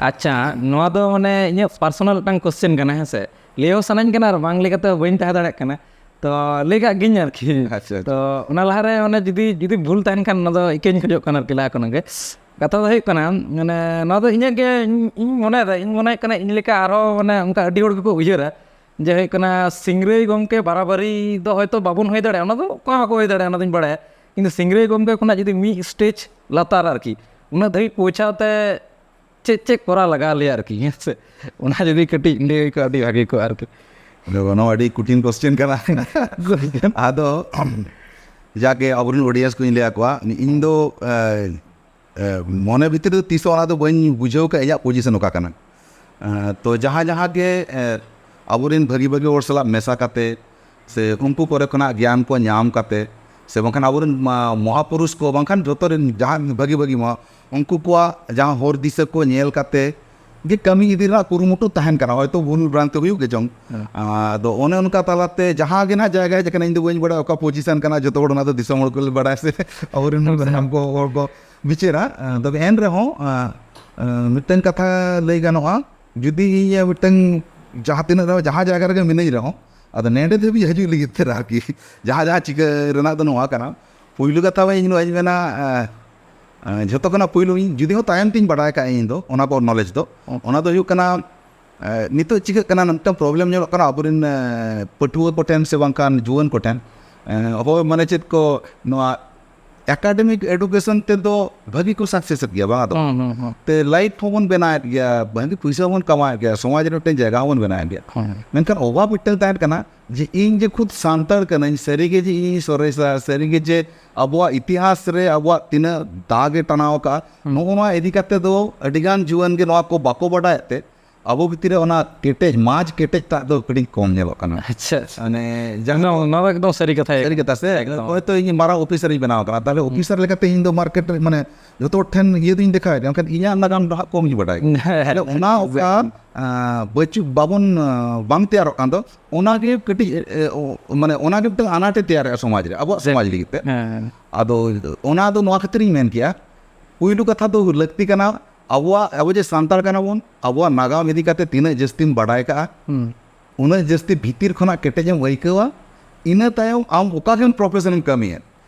ᱟᱪᱪᱷᱟ, ᱱᱚᱣᱟ ᱫᱚ ᱢᱟᱱᱮ ᱤᱧᱟᱹᱜ ᱯᱟᱨᱥᱚᱱᱟᱞ ᱢᱤᱫᱴᱟᱝ ᱠᱚᱥᱪᱮᱱ ᱠᱟᱱᱟ, ᱦᱮᱸ ᱥᱮ? ᱞᱟᱹᱭ ᱦᱚᱸ ᱥᱟᱱᱟᱧ ᱠᱟᱱᱟ ᱟᱨ ᱵᱟᱝ ᱞᱟᱹᱭ ᱠᱟᱛᱮ ᱦᱚᱸ ᱵᱟᱹᱧ ᱛᱟᱦᱮᱸ ᱫᱟᱲᱮᱭᱟᱜ ᱠᱟᱱᱟ᱾ ᱛᱚ, ᱞᱟᱹᱭ ᱠᱟᱜ ᱜᱤᱧ ᱟᱨᱠᱤ᱾ ᱟᱪᱪᱷᱟ, ᱟᱪᱪᱷᱟ᱾ ᱛᱚ, ᱚᱱᱟ ᱞᱟᱦᱟᱨᱮ ᱚᱱᱮ ᱡᱩᱫᱤ, ᱡᱩᱫᱤ ᱵᱷᱩᱞ ᱛᱟᱦᱮᱱ ᱠᱷᱟᱱ, ᱚᱱᱟ ᱫᱚ ᱤᱠᱟᱹᱧ ᱠᱷᱚᱡᱚᱜ ᱠᱟᱱᱟ ᱟᱨᱠᱤ, ᱞᱟᱦᱟ ᱠᱷᱚᱱᱟᱜ ᱜᱮ᱾ ᱠᱟᱛᱷᱟ ᱫᱚ ᱦᱩᱭᱩᱜ ᱠᱟᱱᱟ, ᱢᱟᱱᱮ, ᱱᱚᱣᱟ ᱫᱚ ᱤᱧᱟᱹᱜ ᱜᱮ, ᱤᱧ, ᱤᱧ ᱢᱚᱱᱮᱭᱮᱫᱟ, ᱤᱧ ᱢᱚᱱᱮᱭᱮᱫ ᱠᱟᱱᱟ, ᱤᱧ ᱞᱮᱠᱟ ᱟᱨᱦᱚᱸ, ᱢᱟᱱᱮ, ᱚᱱᱠᱟ ᱟᱹᱰᱤ ᱦᱚᱲ ᱜᱮᱠᱚ ᱩᱭᱦᱟᱹᱨᱟ ᱡᱮ, ᱦᱩᱭᱩᱜ ᱠᱟᱱᱟ, ᱥᱤᱝᱨᱟᱹᱭ ᱜᱚᱢᱠᱮ ᱵᱟᱨᱟᱵᱟᱨᱤ ᱫᱚ ᱦᱚᱭᱛᱳ ᱵᱟᱵᱚᱱ ᱦᱩᱭ ᱫᱟᱲᱮᱭᱟᱜᱼᱟ, ᱚᱱᱟ ᱫᱚ ᱚᱠᱚᱭ ᱦᱚᱸ ᱵᱟᱠᱚ ᱦᱩᱭ ᱫᱟᱲᱮᱭᱟᱜᱼᱟ, ᱚᱱᱟ ᱫᱚᱧ ᱵᱟᱲᱟᱭᱟ᱾ ᱠᱤᱱᱛᱩ ᱥᱤᱝᱨᱟᱹᱭ ᱜᱚᱢᱠᱮ ᱠᱷᱚᱱᱟᱜ ᱡᱩᱫᱤ ᱢᱤᱫ ᱥᱴᱮᱡᱽ ᱞᱟᱛᱟᱨ ᱟᱨᱠᱤ, ᱩᱱᱟᱹᱜ ᱫᱷᱟᱹᱵᱤᱡ ᱯᱳᱣᱪᱷᱟᱣ ᱛᱮ ᱪᱮᱫ ᱪᱮᱫ ᱠᱚᱨᱟᱣ ᱞᱟᱜᱟᱣ ᱞᱮᱭᱟ ᱟᱨᱠᱤ, ᱦᱮᱸ ᱥᱮ? ᱚᱱᱟ ᱡᱩᱫᱤ ᱠᱟᱹᱴᱤᱡ ᱞᱟᱹᱭ ᱦᱩᱭ ᱠᱚᱜᱼᱟ, ᱟᱹᱰᱤ ᱵᱷᱟᱜᱮ ᱠᱚᱜᱼᱟ ᱟᱨᱠᱤ᱾ ᱟᱫᱚ ᱱᱚᱣᱟ ᱟᱹᱰᱤ ᱠᱚᱴᱷᱤᱱ ᱠᱚᱥᱪᱮᱱ ᱠᱟᱱᱟ᱾ ᱟᱫᱚ ᱡᱟᱜᱮ ᱟᱵᱚᱨᱮᱱ ᱚᱰᱤᱭᱮᱱᱥ ᱠᱚᱧ ᱞᱟᱹᱭ ᱟᱠᱚᱣᱟ, ᱤᱧ ᱫᱚ, ᱮ, ᱮ, ᱢᱚᱱᱮ ᱵᱷᱤᱛᱤᱨ ᱨᱮ ᱛᱤᱥ ᱦᱚᱸ ᱚᱱᱟ ᱫᱚ ᱵᱟᱹᱧ ᱵᱩᱡᱷᱟᱹᱣ ᱠᱟᱜᱼᱟ ᱤᱧᱟᱹᱜ ᱯᱚᱡᱤᱥᱚᱱ ᱚᱠᱟ ᱠᱟᱱᱟ᱾ ᱮ, ᱛᱚ ᱡᱟᱦᱟᱸ ᱡᱟᱦᱟᱸ ᱜᱮ, ᱮ, ᱟᱵᱚᱨᱮᱱ ᱵᱷᱟᱹᱜᱤ ᱵᱷᱟᱹᱜᱤ ᱦᱚᱲ ᱥᱟᱞᱟᱜ ᱢᱮᱥᱟ ᱠᱟᱛᱮ ᱥᱮ ᱩᱱᱠᱩ ᱠᱚᱨᱮ ᱠᱷᱚᱱᱟᱜ ᱜᱮᱭᱟᱱ ᱠᱚ ᱧᱟᱢ ᱠᱟᱛᱮ, ᱥᱮ ᱵᱟᱝᱠᱷᱟᱱ ᱟᱵᱚᱨᱮᱱ ᱢᱟ-, ᱢᱚᱦᱟᱯᱩᱨᱩᱥ ᱠᱚ, ᱵᱟᱝᱠᱷᱟᱱ ᱡᱚᱛᱚ ᱨᱮᱱ ᱡᱟᱦᱟᱸ ᱵᱷᱟᱹᱜᱤ ᱵᱷᱟᱹᱜᱤ ᱢᱟ-, ᱩᱱᱠᱩ ᱠᱚᱣᱟᱜ ᱡᱟᱦᱟᱸ ᱦᱚᱨ ᱫᱤᱥᱟᱹ ᱠᱚ ᱧᱮᱞ ᱠᱟᱛᱮ ᱜᱮ ᱠᱟᱹᱢᱤ ᱤᱫᱤ ᱨᱮᱱᱟᱜ ᱠᱩᱨᱩᱢᱩᱴᱩ ᱛᱟᱦᱮᱱ ᱠᱟᱱᱟ᱾ ᱦᱚᱭᱛᱳ ᱵᱷᱩᱞ ᱵᱷᱨᱟᱱᱛᱤ ᱦᱩᱭᱩᱜ ᱜᱮ ᱪᱚᱝ᱾ ᱦᱮᱸ᱾ ᱟᱫᱚ ᱚᱱᱮ ᱚᱱᱠᱟ ᱛᱟᱞᱟᱛᱮ ᱡᱟᱦᱟᱸ ᱜᱮ ᱱᱟᱦᱟᱜ ᱡᱟᱭᱜᱟ ᱦᱮᱡ ᱟᱠᱟᱱᱟ, ᱤᱧ ᱫᱚ ᱵᱟᱹᱧ ᱵᱟᱲᱟᱭᱟ ᱚᱠᱟ ᱯᱚᱡᱤᱥᱚᱱ ᱠᱟᱱᱟ, ᱡᱚᱛᱚ ᱦᱚᱲ ᱚᱱᱟ ᱫᱚ ᱫᱤᱥᱚᱢ ᱦᱚᱲ ᱠᱚ ᱵᱟᱲᱟᱭᱟ ᱥᱮ ᱟᱵᱚᱨᱮᱱ ᱦᱮᱸ᱾ ᱥᱟᱱᱟᱢ ᱠᱚ ᱦᱚᱲ ᱠᱚ ᱵᱤᱪᱟᱹᱨᱟ᱾ ᱛᱚᱵᱮ ᱮᱱ ᱨᱮᱦᱚᱸ, ᱢᱤᱫᱴᱟᱝ ᱠᱟᱛᱷᱟ ᱞᱟᱹᱭ ᱜᱟᱱᱚᱜᱼᱟ, ᱡᱩᱫᱤ ᱤᱧ ᱢᱤᱫᱴᱟᱝ ᱡᱟᱦᱟᱸ ᱛᱤᱱᱟᱹᱜ ᱨᱮᱦᱚᱸ, ᱡᱟᱦᱟᱸ ᱡᱟᱭᱜᱟ ᱨᱮᱜᱮ ᱢᱤᱱᱟᱹᱧ ᱨᱮᱦᱚᱸ, ᱟᱫᱚ ᱱᱮᱰᱮ ᱫᱷᱟᱹᱵᱤᱡ ᱦᱤᱡᱩᱜ ᱞᱟᱹᱜᱤᱫ ᱛᱮ ᱟᱨᱠᱤ ᱡᱟᱦᱟᱸ ᱡᱟᱦᱟᱸ ᱪᱤᱠᱟᱹ ᱨᱮᱱᱟᱜ ᱫᱚ ᱱᱚᱣᱟ ᱠᱟᱱᱟ, ᱯᱩᱭᱞᱩ ᱠᱟᱛᱷᱟ ᱢᱟ ᱤᱧ ᱱᱚᱣᱟᱧ ᱢᱮᱱᱟ, ᱮᱸ, ᱮᱸ, ᱡᱷᱚᱛᱚ ᱠᱷᱚᱱᱟᱜ ᱯᱩᱭᱞᱩ ᱤᱧ ᱡᱩᱫᱤ ᱦᱚᱸ ᱛᱟᱭᱚᱢ ᱛᱤᱧ ᱵᱟᱰᱟᱭ ᱠᱟᱜᱼᱟ ᱤᱧ ᱫᱚ, ᱚᱱᱟ ᱠᱚ ᱱᱚᱞᱮᱡᱽ ᱫᱚ, ᱦᱩᱸ᱾ ᱚᱱᱟ ᱫᱚ ᱦᱩᱭᱩᱜ ᱠᱟᱱᱟ, ᱮᱸ, ᱱᱤᱛᱚᱜ ᱪᱤᱠᱟᱹᱜ ᱠᱟᱱᱟ, ᱢᱤᱫᱴᱟᱝ ᱯᱨᱚᱵᱞᱮᱢ ᱧᱮᱞᱚᱜ ᱠᱟᱱᱟ ᱟᱵᱚᱨᱮᱱ, ᱮᱸ, ᱯᱟᱹᱴᱷᱩᱣᱟᱹ ᱠᱚᱴᱷᱮᱱ ᱥᱮ ᱵᱟᱝᱠᱷᱟᱱ ᱡᱩᱣᱟᱹᱱ ᱠᱚᱴᱷᱮᱱ, ᱮᱸ, ᱦᱳᱭ, ᱢᱟᱱᱮ ᱪᱮᱫ ᱠᱚ ᱱᱚᱣᱟ ᱮᱠᱟᱰᱮᱢᱤᱠ ᱮᱰᱩᱠᱮᱥᱚᱱ ᱛᱮᱫᱚ ᱵᱷᱟᱹᱜᱤ ᱠᱚ ᱥᱟᱠᱥᱮᱥᱮᱫ ᱜᱮᱭᱟ, ᱵᱟᱝ ᱫᱚ? ᱦᱩᱸ, ᱦᱩᱸ, ᱦᱩᱸ, ᱛᱮ ᱞᱟᱭᱤᱯᱷ ᱦᱚᱸᱵᱚᱱ ᱵᱮᱱᱟᱣᱮᱫ ᱜᱮᱭᱟ, ᱵᱷᱟᱹᱜᱤ ᱯᱩᱭᱥᱟᱹ ᱦᱚᱸᱵᱚᱱ ᱠᱟᱢᱟᱣᱮᱫ ᱜᱮᱭᱟ, ᱥᱚᱢᱟᱡᱽ ᱨᱮ ᱢᱤᱫᱴᱮᱱ ᱡᱟᱭᱜᱟ ᱦᱚᱸᱵᱚᱱ ᱵᱮᱱᱟᱣᱮᱫ ᱜᱮᱭᱟ᱾ ᱦᱩᱸ᱾ ᱢᱮᱱᱠᱷᱟᱱ ᱚᱵᱷᱟᱵᱽ ᱢᱤᱫᱴᱮᱱ ᱛᱟᱦᱮᱸ ᱠᱟᱱᱟ ᱡᱮ ᱤᱧ ᱡᱮ ᱠᱷᱩᱫ ᱥᱟᱱᱛᱟᱲ ᱠᱟᱹᱱᱟᱹᱧ, ᱥᱟᱹᱨᱤᱜᱮ ᱡᱮ ᱤᱧ ᱥᱚᱨᱮᱥᱟ, ᱥᱟᱹᱨᱤᱜᱮ ᱡᱮ ᱟᱵᱚᱣᱟᱜ ᱤᱛᱤᱦᱟᱥ ᱨᱮ ᱟᱵᱚᱣᱟᱜ ᱛᱤᱱᱟᱹᱜ ᱫᱟᱜ ᱮ ᱴᱟᱱᱟᱣ ᱟᱠᱟᱫᱼᱟ, ᱱᱚᱜᱼᱚ ᱱᱚᱣᱟ ᱤᱫᱤ ᱠᱟᱛᱮ ᱫᱚ ᱟᱹᱰᱤᱜᱟᱱ ᱡᱩᱣᱟᱹᱱ ᱜᱮ ᱱᱚᱣᱟ ᱠᱚ ᱵᱟᱠᱚ ᱵᱟᱰᱟᱭᱮᱫ ᱛᱮ ᱟᱵᱚ ᱵᱷᱤᱛᱤᱨ ᱨᱮ ᱚᱱᱟ ᱠᱮᱴᱮᱡ, ᱢᱟᱡᱽ ᱠᱮᱴᱮᱡ ᱛᱟᱜ ᱫᱚ ᱠᱟᱹᱴᱤᱡ ᱠᱚᱢ ᱧᱮᱞᱚᱜ ᱠᱟᱱᱟ᱾ ᱟᱪᱪᱷᱟ, ᱟᱪᱪᱷᱟ᱾ ᱢᱟᱱᱮ ᱡᱟᱦᱟᱸ ᱱᱚᱣᱟ ᱱᱚᱣᱟ ᱫᱚ ᱮᱠᱫᱚᱢ ᱥᱟᱹᱨᱤ ᱠᱟᱛᱷᱟ᱾ ᱥᱟᱹᱨᱤ ᱠᱟᱛᱷᱟ ᱥᱮ? ᱮᱠᱫᱚᱢ᱾ ᱦᱚᱭᱛᱳ ᱤᱧ ᱢᱟᱨᱟᱝ ᱚᱯᱷᱤᱥᱟᱨ ᱤᱧ ᱵᱮᱱᱟᱣ ᱟᱠᱟᱱᱟ, ᱛᱟᱦᱚᱞᱮ ᱚᱯᱷᱤᱥᱟᱨ ᱞᱮᱠᱟᱛᱮ ᱤᱧ ᱫᱚ ᱢᱟᱨᱠᱮᱴ ᱨᱮ, ᱢᱟᱱᱮ, ᱡᱚᱛᱚ ᱦᱚᱲ ᱴᱷᱮᱱ ᱤᱭᱟᱹ ᱫᱚᱧ ᱫᱮᱠᱷᱟᱣᱮᱫ ᱜᱮᱭᱟ, ᱢᱮᱱᱠᱷᱟᱱ ᱤᱧᱟᱹᱜ ᱱᱟᱜᱟᱢ ᱫᱚ ᱦᱟᱸᱜ ᱠᱚᱢ ᱜᱮ ᱵᱟᱰᱟᱭ᱾ ᱦᱮᱸ, ᱦᱮᱸ, ᱛᱟᱦᱚᱞᱮ ᱚᱱᱟ ᱚᱠᱟ, ᱟᱸ, ᱵᱟᱹᱪᱩᱜ, ᱵᱟᱵᱚᱱ, ᱟᱸ, ᱵᱟᱝ ᱛᱮᱭᱟᱨᱚᱜ ᱠᱟᱱ ᱫᱚ, ᱚᱱᱟᱜᱮ ᱠᱟᱹᱴᱤᱡ, ᱮ, ᱮ, ᱚ, ᱢᱟᱱᱮ, ᱚᱱᱟᱜᱮ ᱢᱤᱫᱴᱟᱝ ᱟᱱᱟᱴᱮ ᱛᱮᱭᱟᱨᱮᱜᱼᱟ ᱥᱚᱢᱟᱡᱽ ᱨᱮ, ᱟᱵᱚᱣᱟᱜ ᱥᱚᱢᱟᱡᱽ ᱞᱟᱹᱜᱤᱫ ᱛᱮ᱾ ᱦᱮᱸ᱾ ᱟᱫᱚ ᱚᱱᱟ ᱫᱚ ᱱᱚᱣᱟ ᱠᱷᱟᱹᱛᱤᱨ ᱤᱧ ᱢᱮᱱ ᱠᱮᱜᱼᱟ, ᱯᱩᱭᱞᱩ ᱠᱟᱛᱷᱟ ᱫᱚ ᱞᱟᱹᱠᱛᱤ ᱠᱟᱱᱟ, ᱟᱵᱚᱣᱟᱜ, ᱟᱵᱚ ᱡᱮ ᱥᱟᱱᱛᱟᱲ ᱠᱟᱱᱟ ᱵᱚᱱ, ᱟᱵᱚᱣᱟᱜ ᱱᱟᱜᱟᱢ ᱤᱫᱤ ᱠᱟᱛᱮ ᱛᱤᱱᱟᱹᱜ ᱡᱟᱹᱥᱛᱤᱢ ᱵᱟᱰᱟᱭ ᱠᱟᱜᱼᱟ, ᱦᱩᱸ᱾ ᱩᱱᱟᱹᱜ ᱡᱟᱹᱥᱛᱤ ᱵᱷᱤᱛᱤᱨ ᱠᱷᱚᱱᱟᱜ ᱠᱮᱴᱮᱡ ᱮᱢ ᱟᱹᱭᱠᱟᱹᱣᱟ᱾ ᱤᱱᱟᱹ ᱛᱟᱭᱚᱢ ᱟᱢ ᱚᱠᱟ ᱜᱮᱢ ᱯᱨᱚᱯᱷᱮᱥᱚᱱ ᱮᱢ ᱠᱟᱹᱢᱤᱭᱮᱫ,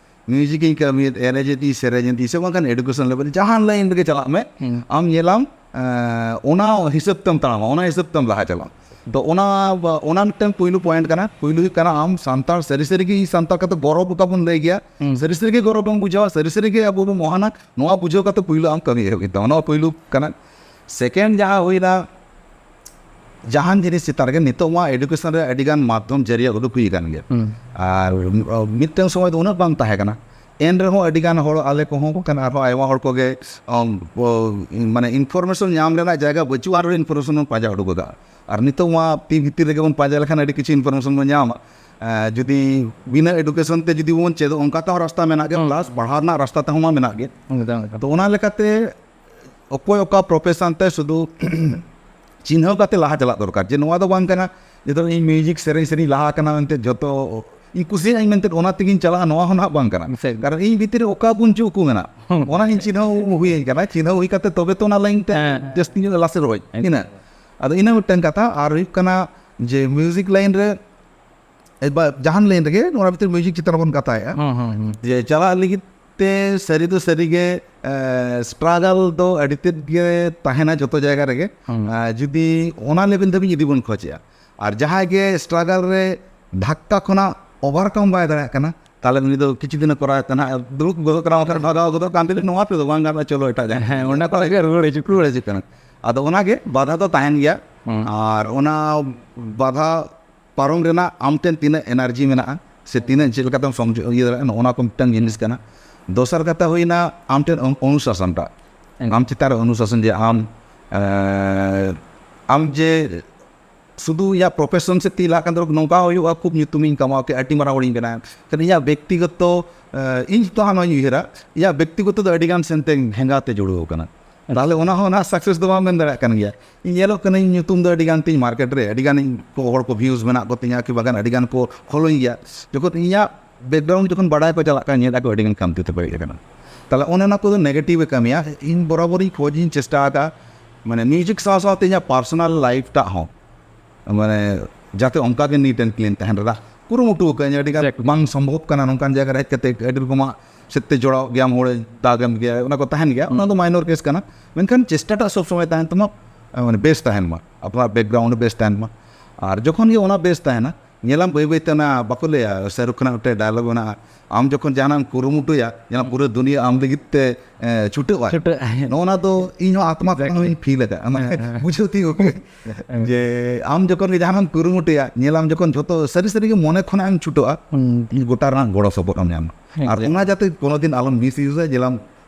ᱢᱤᱣᱡᱤᱠ ᱤᱧ ᱠᱟᱹᱢᱤᱭᱮᱫ, ᱮᱱᱮᱡ ᱮᱫᱤᱧ, ᱥᱮᱨᱮᱧ ᱮᱫᱤᱧ, ᱥᱮ ᱵᱟᱝᱠᱷᱟᱱ ᱮᱰᱩᱠᱮᱥᱚᱱ ᱞᱮᱵᱮᱞ ᱡᱟᱦᱟᱱ ᱞᱟᱭᱤᱱ ᱨᱮᱜᱮ ᱪᱟᱞᱟᱜ ᱢᱮ, ᱦᱩᱸ᱾ ᱟᱢ ᱧᱮᱞᱟᱢ, ᱮᱸ, ᱚᱱᱟ ᱦᱤᱥᱟᱹᱵ ᱛᱮᱢ ᱛᱟᱲᱟᱢᱟ, ᱚᱱᱟ ᱦᱤᱥᱟᱹᱵ ᱛᱮᱢ ᱞᱟᱦᱟ ᱪᱟᱞᱟᱜᱼᱟ᱾ ᱛᱚ ᱚᱱᱟ, ᱚᱱᱟ ᱢᱤᱫᱴᱟᱝ ᱯᱩᱭᱞᱩ ᱯᱚᱭᱮᱱᱴ ᱠᱟᱱᱟ᱾ ᱯᱩᱭᱞᱩ ᱦᱩᱭᱩᱜ ᱠᱟᱱᱟ, ᱟᱢ ᱥᱟᱱᱛᱟᱲ ᱥᱟᱹᱨᱤ ᱥᱟᱹᱨᱤ ᱜᱮ ᱤᱧ ᱥᱟᱱᱛᱟᱲ ᱠᱟᱛᱮ ᱜᱚᱨᱚᱵ ᱚᱠᱟ ᱵᱚᱱ ᱞᱟᱹᱭ ᱜᱮᱭᱟ, ᱦᱩᱸ᱾ ᱥᱟᱹᱨᱤ ᱥᱟᱹᱨᱤ ᱜᱮ ᱜᱚᱨᱚᱵ ᱮᱢ ᱵᱩᱡᱷᱟᱹᱣᱟ, ᱥᱟᱹᱨᱤ ᱥᱟᱹᱨᱤ ᱜᱮ ᱟᱵᱚ ᱵᱚᱱ ᱢᱚᱦᱟᱱᱟ, ᱱᱚᱣᱟ ᱵᱩᱡᱷᱟᱹᱣ ᱠᱟᱛᱮ ᱯᱩᱭᱞᱩ ᱟᱢ ᱠᱟᱹᱢᱤ ᱮᱦᱚᱵ ᱦᱩᱭᱩᱜ ᱛᱟᱢᱟ᱾ ᱱᱚᱣᱟ ᱯᱩᱭᱞᱩ ᱠᱟᱱᱟ᱾ ᱥᱮᱠᱮᱱᱰ ᱡᱟᱦᱟᱸ ᱦᱩᱭᱱᱟ, ᱡᱟᱦᱟᱱ ᱡᱤᱱᱤᱥ ᱪᱮᱛᱟᱱ ᱨᱮᱜᱮ ᱱᱤᱛᱚᱜ ᱢᱟ ᱮᱰᱩᱠᱮᱥᱚᱱ ᱨᱮ ᱟᱹᱰᱤ ᱜᱟᱱ ᱢᱟᱫᱽᱫᱷᱚᱢ ᱡᱟᱹᱨᱤᱭᱟ ᱩᱰᱩᱠ ᱦᱩᱭ ᱟᱠᱟᱱ ᱜᱮᱭᱟ᱾ ᱦᱩᱸ᱾ ᱟᱨ, ᱚ, ᱢᱤᱫᱴᱟᱝ ᱥᱚᱢᱚᱭ ᱫᱚ ᱩᱱᱟᱹᱜ ᱵᱟᱝ ᱛᱟᱦᱮᱸ ᱠᱟᱱᱟ᱾ ᱮᱱ ᱨᱮᱦᱚᱸ ᱟᱹᱰᱤ ᱜᱟᱱ ᱦᱚᱲ, ᱟᱞᱮ ᱠᱚᱦᱚᱸ ᱠᱟᱱᱟ, ᱟᱨᱦᱚᱸ ᱟᱭᱢᱟ ᱦᱚᱲ ᱠᱚᱜᱮ, ᱚᱢ, ᱚ, ᱢᱟᱱᱮ, ᱤᱱᱯᱷᱚᱨᱢᱮᱥᱚᱱ ᱧᱟᱢ ᱨᱮᱱᱟᱜ ᱡᱟᱭᱜᱟ ᱵᱟᱹᱪᱩᱜ, ᱟᱨᱦᱚᱸ ᱤᱱᱯᱷᱚᱨᱢᱮᱥᱚᱱ ᱵᱚᱱ ᱯᱟᱸᱡᱟ ᱩᱰᱩᱠ ᱟᱠᱟᱫᱼᱟ᱾ ᱟᱨ ᱱᱤᱛᱚᱜ ᱢᱟ ᱛᱤ ᱵᱷᱤᱛᱤᱨ ᱨᱮᱜᱮ ᱵᱚᱱ ᱯᱟᱸᱡᱟ ᱞᱮᱠᱷᱟᱱ ᱟᱹᱰᱤ ᱠᱤᱪᱷᱩ ᱤᱱᱯᱷᱚᱨᱢᱮᱥᱚᱱ ᱵᱚᱱ ᱧᱟᱢᱟ᱾ ᱮ, ᱡᱩᱫᱤ ᱵᱤᱱᱟᱹ ᱮᱰᱩᱠᱮᱥᱚᱱ ᱛᱮ ᱡᱩᱫᱤ ᱵᱚᱱ ᱪᱮᱫᱚᱜ, ᱚᱱᱠᱟ ᱛᱮᱦᱚᱸ ᱨᱟᱥᱛᱟ ᱢᱮᱱᱟᱜ ᱜᱮᱭᱟ, ᱦᱩᱸ᱾ ᱯᱞᱟᱥ ᱯᱟᱲᱦᱟᱣ ᱨᱮᱱᱟᱜ ᱨᱟᱥᱛᱟ ᱛᱮᱦᱚᱸ ᱢᱟ ᱢᱮᱱᱟᱜ ᱜᱮ᱾ ᱮᱠᱫᱚᱢ, ᱮᱠᱫᱚᱢ᱾ ᱛᱚ ᱚᱱᱟ ᱞᱮᱠᱟᱛᱮ ᱚᱠᱚᱭ ᱚᱠᱟ ᱯᱨᱚᱯᱷᱮᱥᱚᱱ ᱛᱮ ᱥᱩᱫᱷᱩ ᱪᱤᱱᱦᱟᱹᱣ ᱠᱟᱛᱮ ᱞᱟᱦᱟ ᱪᱟᱞᱟᱜ ᱫᱚᱨᱠᱟᱨ, ᱡᱮ ᱱᱚᱣᱟ ᱫᱚ ᱵᱟᱝ ᱠᱟᱱᱟ ᱡᱮ ᱫᱷᱚᱨᱚ ᱤᱧ ᱢᱤᱣᱡᱤᱠ ᱥᱮᱨᱮᱧ ᱥᱮᱨᱮᱧ ᱞᱟᱦᱟ ᱠᱟᱱᱟ ᱢᱮᱱᱛᱮ ᱡᱚᱛᱚ ᱤᱧ ᱠᱩᱥᱤᱭᱟᱜ ᱟᱹᱧ ᱢᱮᱱᱛᱮ ᱚᱱᱟ ᱛᱮᱜᱤᱧ ᱪᱟᱞᱟᱜᱼᱟ, ᱱᱚᱣᱟ ᱦᱚᱸ ᱱᱟᱦᱟᱜ ᱵᱟᱝ ᱠᱟᱱᱟ᱾ ᱥᱮ- ᱠᱟᱨᱚᱱ ᱤᱧ ᱵᱷᱤᱛᱤᱨ ᱨᱮ ᱚᱠᱟ ᱜᱩᱱ ᱪᱚ ᱩᱠᱩ ᱢᱮᱱᱟᱜ, ᱦᱩᱸ᱾ ᱚᱱᱟ ᱤᱧ ᱪᱤᱱᱦᱟᱹᱣ ᱦᱩᱭᱟᱹᱧ ᱠᱟᱱᱟ, ᱪᱤᱱᱦᱟᱹᱣ ᱦᱩᱭ ᱠᱟᱛᱮ ᱛᱚᱵᱮ ᱛᱚ ᱚᱱᱟ ᱞᱟᱭᱤᱱ ᱛᱮ ᱦᱮᱸ᱾ ᱡᱟᱹᱥᱛᱤ ᱧᱚᱜ ᱞᱟᱥᱮᱨᱚᱜ ᱟᱹᱧ᱾ ᱮᱠᱫᱚᱢ᱾ ᱤᱱᱟᱹ ᱟᱫᱚ ᱤᱱᱟᱹ ᱢᱤᱫᱴᱟᱝ ᱠᱟᱛᱷᱟ᱾ ᱟᱨ ᱦᱩᱭᱩᱜ ᱠᱟᱱᱟ ᱡᱮ ᱢᱤᱣᱡᱤᱠ ᱞᱟᱭᱤᱱ ᱨᱮ, ᱮ, ᱵᱟ, ᱡᱟᱦᱟᱱ ᱞᱟᱭᱤᱱ ᱨᱮᱜᱮ, ᱱᱚᱣᱟ ᱵᱷᱤᱛᱤᱨ ᱢᱤᱣᱡᱤᱠ ᱪᱮᱛᱟᱱ ᱨᱮᱵᱚᱱ ᱠᱟᱛᱷᱟᱭᱮᱫᱼᱟ, ᱦᱩᱸ, ᱦᱩᱸ, ᱦᱩᱸ᱾ ᱡᱮ ᱪᱟᱞᱟᱜ ᱞᱟᱹᱜᱤᱫ ᱛᱮ ᱥᱟᱹᱨᱤ ᱫᱚ ᱥᱟᱹᱨᱤ ᱜᱮ, ᱮ, ᱥᱴᱨᱟᱜᱟᱞ ᱫᱚ ᱟᱹᱰᱤ ᱛᱮᱫ ᱜᱮ ᱛᱟᱦᱮᱱᱟ ᱡᱚᱛᱚ ᱡᱟᱭᱜᱟ ᱨᱮᱜᱮ᱾ ᱦᱩᱸ᱾ ᱮ, ᱡᱩᱫᱤ ᱚᱱᱟ ᱞᱮᱵᱮᱞ ᱫᱷᱟᱹᱵᱤᱡ ᱤᱫᱤ ᱵᱚᱱ ᱠᱷᱚᱡᱮᱜᱼᱟ, ᱟᱨ ᱡᱟᱦᱟᱸᱭ ᱜᱮ ᱥᱴᱨᱟᱜᱟᱞ ᱨᱮ ᱫᱷᱟᱠᱠᱟ ᱠᱷᱚᱱᱟᱜ ᱳᱵᱷᱟᱨᱠᱟᱢ ᱵᱟᱭ ᱫᱟᱲᱮᱭᱟᱜ ᱠᱟᱱᱟ, ᱛᱟᱦᱚᱞᱮ ᱩᱱᱤ ᱫᱚ ᱠᱤᱪᱷᱩ ᱫᱤᱱᱮ ᱠᱚᱨᱟᱣᱮᱫ ᱛᱟᱦᱮᱱᱟ, ᱫᱩᱲᱩᱵ ᱜᱚᱫᱚᱜ ᱠᱟᱱᱟ, ᱵᱟᱠᱷᱟᱱ ᱵᱷᱟᱜᱟᱣ ᱜᱚᱫᱚᱜ ᱠᱟᱱ ᱛᱮ ᱱᱚᱣᱟ ᱛᱮᱫᱚ ᱵᱟᱝ ᱜᱟᱱᱚᱜᱼᱟ, ᱪᱚᱞᱚ ᱮᱴᱟᱜ ᱡᱟᱦᱟᱸ᱾ ᱦᱮᱸ, ᱚᱱᱟ ᱠᱚᱨᱮ ᱜᱮ ᱨᱩᱣᱟᱹᱲ ᱦᱤᱡᱩᱜ ᱠᱟᱱᱟ᱾ ᱨᱩᱣᱟᱹᱲ ᱦᱤᱡᱩᱜ ᱠᱟᱱᱟ᱾ ᱟᱫᱚ ᱚᱱᱟᱜᱮ ᱵᱟᱫᱷᱟ ᱫᱚ ᱛᱟᱦᱮᱱ ᱜᱮᱭᱟ᱾ ᱦᱩᱸ᱾ ᱟᱨ ᱚᱱᱟ ᱵᱟᱫᱷᱟ ᱯᱟᱨᱚᱢ ᱨᱮᱱᱟᱜ ᱟᱢ ᱴᱷᱮᱱ ᱛᱤᱱᱟᱹᱜ ᱮᱱᱟᱨᱡᱤ ᱢᱮᱱᱟᱜᱼᱟ, ᱥᱮ ᱛᱤᱱᱟᱹᱜ ᱪᱮᱫ ᱞᱮᱠᱟᱛᱮᱢ ᱥᱚᱝᱡᱳᱜᱽ ᱤᱭᱟᱹ ᱫᱟᱲᱮᱭᱟᱜᱼᱟ, ᱱᱚᱜᱼᱚ ᱱᱚᱣᱟ ᱠᱚ ᱢᱤᱫᱴᱟᱝ ᱡᱤᱱᱤᱥ ᱠᱟᱱᱟ᱾ ᱫᱚᱥᱟᱨ ᱠᱟᱛᱷᱟ ᱦᱩᱭᱱᱟ ᱟᱢ ᱴᱷᱮᱱ ᱚᱱ- ᱚᱱᱩᱥᱟᱥᱚᱱᱴᱟ, ᱮᱠᱫᱚᱢ᱾ ᱟᱢ ᱪᱮᱛᱟᱱ ᱨᱮ ᱚᱱᱩᱥᱟᱥᱚᱱ, ᱡᱮ ᱟᱢ ᱮᱸ, ᱟᱢ ᱡᱮ ᱥᱩᱫᱷᱩ ᱤᱧᱟᱹᱜ ᱯᱨᱚᱯᱷᱮᱥᱚᱱ ᱥᱮᱫ ᱛᱤᱧ ᱞᱟᱦᱟᱜ ᱠᱟᱱ ᱛᱟᱦᱮᱸ, ᱱᱚᱝᱠᱟ ᱦᱩᱭᱩᱜᱼᱟ, ᱠᱷᱩᱵ ᱧᱩᱛᱩᱢᱤᱧ ᱠᱟᱢᱟᱣᱟ, ᱠᱤ ᱟᱹᱰᱤ ᱢᱟᱨᱟᱝ ᱦᱚᱲᱤᱧ ᱵᱮᱱᱟᱣᱟ, ᱠᱷᱟᱱ ᱤᱧᱟᱹᱜ ᱵᱮᱠᱛᱤᱜᱚᱛᱚ ᱮᱸ, ᱤᱧ ᱛᱚ ᱦᱟᱸᱜ ᱱᱚᱣᱟᱧ ᱩᱭᱦᱟᱹᱨᱟ, ᱤᱧᱟᱹᱜ ᱵᱮᱠᱛᱤᱜᱚᱛᱚ ᱫᱚ ᱟᱹᱰᱤ ᱜᱟᱱ ᱥᱮᱱᱛᱮ ᱦᱮᱸᱜᱟᱣ ᱛᱮ ᱡᱩᱲᱟᱹᱣ ᱟᱠᱟᱱᱟ᱾ ᱛᱟᱦᱚᱞᱮ ᱚᱱᱟ ᱦᱚᱸ ᱚᱱᱟ ᱥᱟᱠᱥᱮᱥ ᱫᱚ ᱵᱟᱢ ᱢᱮᱱ ᱫᱟᱲᱮᱭᱟᱜ ᱠᱟᱱ ᱜᱮᱭᱟ᱾ ᱤᱧ ᱧᱮᱞᱚᱜ ᱠᱟᱹᱱᱟᱹᱧ, ᱧᱩᱛᱩᱢ ᱫᱚ ᱟᱹᱰᱤ ᱜᱟᱱ ᱛᱤᱧ ᱢᱟᱨᱠᱮᱴ ᱨᱮ, ᱟᱹᱰᱤ ᱜᱟᱱ ᱤᱧ ᱠᱚ ᱦᱚᱲ ᱠᱚ ᱵᱷᱤᱭᱩᱡᱽ ᱢᱮᱱᱟᱜ ᱠᱚ ᱛᱤᱧᱟ, ᱠᱤ ᱵᱟᱝ ᱟᱹᱰᱤ ᱜᱟᱱ ᱠᱚ ᱯᱷᱚᱞᱳᱧ ᱜᱮᱭᱟ᱾ ᱡᱚᱠᱷᱚᱱ ᱤᱧᱟᱹᱜ ᱵᱮᱠᱜᱨᱟᱣᱩᱱᱰ ᱡᱚᱠᱷᱚᱱ ᱵᱟᱲᱟᱭ ᱠᱚ ᱪᱟᱞᱟᱜ ᱠᱟᱱᱟ, ᱧᱮᱞ ᱟᱠᱚ ᱟᱹᱰᱤ ᱜᱟᱱ ᱠᱟᱢᱛᱤ ᱛᱮᱠᱚ ᱦᱮᱡ ᱟᱠᱟᱱᱟ᱾ ᱛᱟᱦᱚᱞᱮ ᱚᱱᱮ ᱚᱱᱟ ᱠᱚᱫᱚ ᱱᱮᱜᱮᱴᱤᱵᱷ ᱮ ᱠᱟᱹᱢᱤᱭᱟ᱾ ᱤᱧ ᱵᱚᱨᱟᱵᱚᱨᱤᱧ ᱠᱷᱚᱡᱽ ᱤᱧ ᱪᱮᱥᱴᱟ ᱟᱠᱟᱫᱼᱟ, ᱢᱟᱱᱮ ᱢᱤᱭᱩᱡᱤᱠ ᱥᱟᱶ ᱥᱟᱶᱛᱮ ᱤᱧᱟᱹᱜ ᱯᱟᱨᱥᱚᱱᱟᱞ ᱞᱟᱭᱤᱯᱷ ᱴᱟᱜ ᱦᱚᱸ ᱢᱟᱱᱮ ᱡᱟᱛᱮ ᱚᱱᱠᱟ ᱜᱮ ᱱᱤᱴ ᱮᱱᱰ ᱠᱞᱤᱱ ᱛᱟᱦᱮᱱ ᱨᱮᱱᱟᱜ ᱠᱩᱨᱩᱢᱩᱴᱩ ᱟᱠᱟᱫᱟᱹᱧ᱾ ᱟᱹᱰᱤ ᱜᱟᱱ Exactly. ᱵᱟᱝ ᱥᱚᱢᱵᱷᱚᱵ ᱠᱟᱱᱟ, ᱱᱚᱝᱠᱟᱱ ᱡᱟᱭᱜᱟ ᱨᱮ ᱦᱮᱡ ᱠᱟᱛᱮ ᱟᱹᱰᱤ ᱨᱚᱠᱚᱢᱟᱜ ᱥᱮᱫ ᱛᱮ ᱡᱚᱲᱟᱣ ᱜᱮᱭᱟᱢ, ᱦᱚᱲᱮ ᱫᱟᱜᱮᱢ ᱜᱮᱭᱟ, ᱚᱱᱟ ᱠᱚ ᱛᱟᱦᱮᱱ ᱜᱮᱭᱟ, ᱚᱱᱟ ᱫᱚ ᱢᱟᱭᱱᱚᱨ ᱠᱮᱥ ᱠᱟᱱᱟ᱾ ᱢᱮᱱᱠᱷᱟᱱ ᱪᱮᱥᱴᱟᱴᱟᱜ ᱥᱚᱵ ᱥᱚᱢᱚᱭ ᱛᱟᱦᱮᱱ ᱛᱟᱢᱟ, ᱢᱟᱱᱮ ᱵᱮᱥ ᱛᱟᱦᱮᱱ ᱢᱟ, ᱟᱯᱱᱟᱨ ᱵᱮᱠᱜᱨᱟᱣᱩᱱᱰ ᱵᱮᱥ ᱛᱟᱦᱮᱱ ᱢᱟ᱾ ᱟᱨ ᱡᱚᱠᱷᱚᱱ ᱜᱮ ᱚᱱᱟ ᱵᱮᱥ ᱛᱟᱦᱮᱱᱟ, ᱧᱮᱞᱟᱢ ᱵᱟᱹᱭ ᱵᱟᱹᱭ ᱛᱮ ᱚᱱᱟ, ᱵᱟᱠᱚ ᱞᱟᱹᱭᱟ, ᱥᱟᱦᱨᱩᱠᱷ ᱠᱷᱟᱱᱟᱜ ᱢᱤᱫᱴᱮᱱ ᱰᱟᱭᱞᱚᱜ ᱢᱮᱱᱟᱜᱼᱟ, ᱟᱢ ᱡᱚᱠᱷᱚᱱ ᱡᱟᱦᱟᱱᱟᱜ ᱮᱢ ᱠᱩᱨᱩᱢᱩᱴᱩᱭᱟ, ᱧᱮᱞᱟᱢ ᱯᱩᱨᱟᱹ ᱫᱩᱱᱤᱭᱟᱹ ᱟᱢ ᱞᱟᱹᱜᱤᱫ ᱛᱮ ᱮ, ᱪᱷᱩᱴᱟᱹᱜᱼᱟ᱾ ᱪᱷᱩᱴᱟᱹᱜᱼᱟ᱾ ᱱᱚᱜᱼᱚ ᱱᱚᱣᱟ ᱫᱚ ᱤᱧ ᱦᱚᱸ ᱟᱛᱢᱟ ᱠᱷᱚᱱ ᱦᱚᱸᱧ ᱯᱷᱤᱞ ᱟᱠᱟᱫᱼᱟ, ᱢᱟᱱᱮ ᱦᱮᱸ, ᱦᱮᱸ᱾ ᱵᱩᱡᱷᱟᱹᱣ ᱛᱤᱭᱳᱜ ᱠᱟᱜ᱾ ᱡᱮ ᱟᱢ ᱡᱚᱠᱷᱚᱱ ᱜᱮ ᱡᱟᱦᱟᱱᱟᱜ ᱮᱢ ᱠᱩᱨᱩᱢᱩᱴᱩᱭᱟ, ᱧᱮᱞᱟᱢ ᱡᱚᱠᱷᱚᱱ ᱡᱷᱚᱛᱚ ᱥᱟᱹᱨᱤ ᱥᱟᱹᱨᱤ ᱜᱮ ᱢᱚᱱᱮ ᱠᱷᱚᱱᱟᱜ ᱮᱢ ᱪᱷᱩᱴᱟᱹᱜᱼᱟ, ᱦᱩᱸ᱾ ᱤᱧ ᱜᱚᱴᱟ ᱨᱮᱱᱟᱜ ᱜᱚᱲᱚ ᱥᱚᱯᱚᱦᱚᱫ ᱮᱢ ᱧᱟᱢᱟ᱾ ᱟᱨ Exactly. ᱚᱱᱟ ᱡᱟᱛᱮ ᱠᱳᱱᱳ ᱫᱤᱱ ᱟᱞᱚᱢ ᱢᱤᱥ ᱤᱭᱩᱡᱟ, ᱧᱮᱞᱟᱢ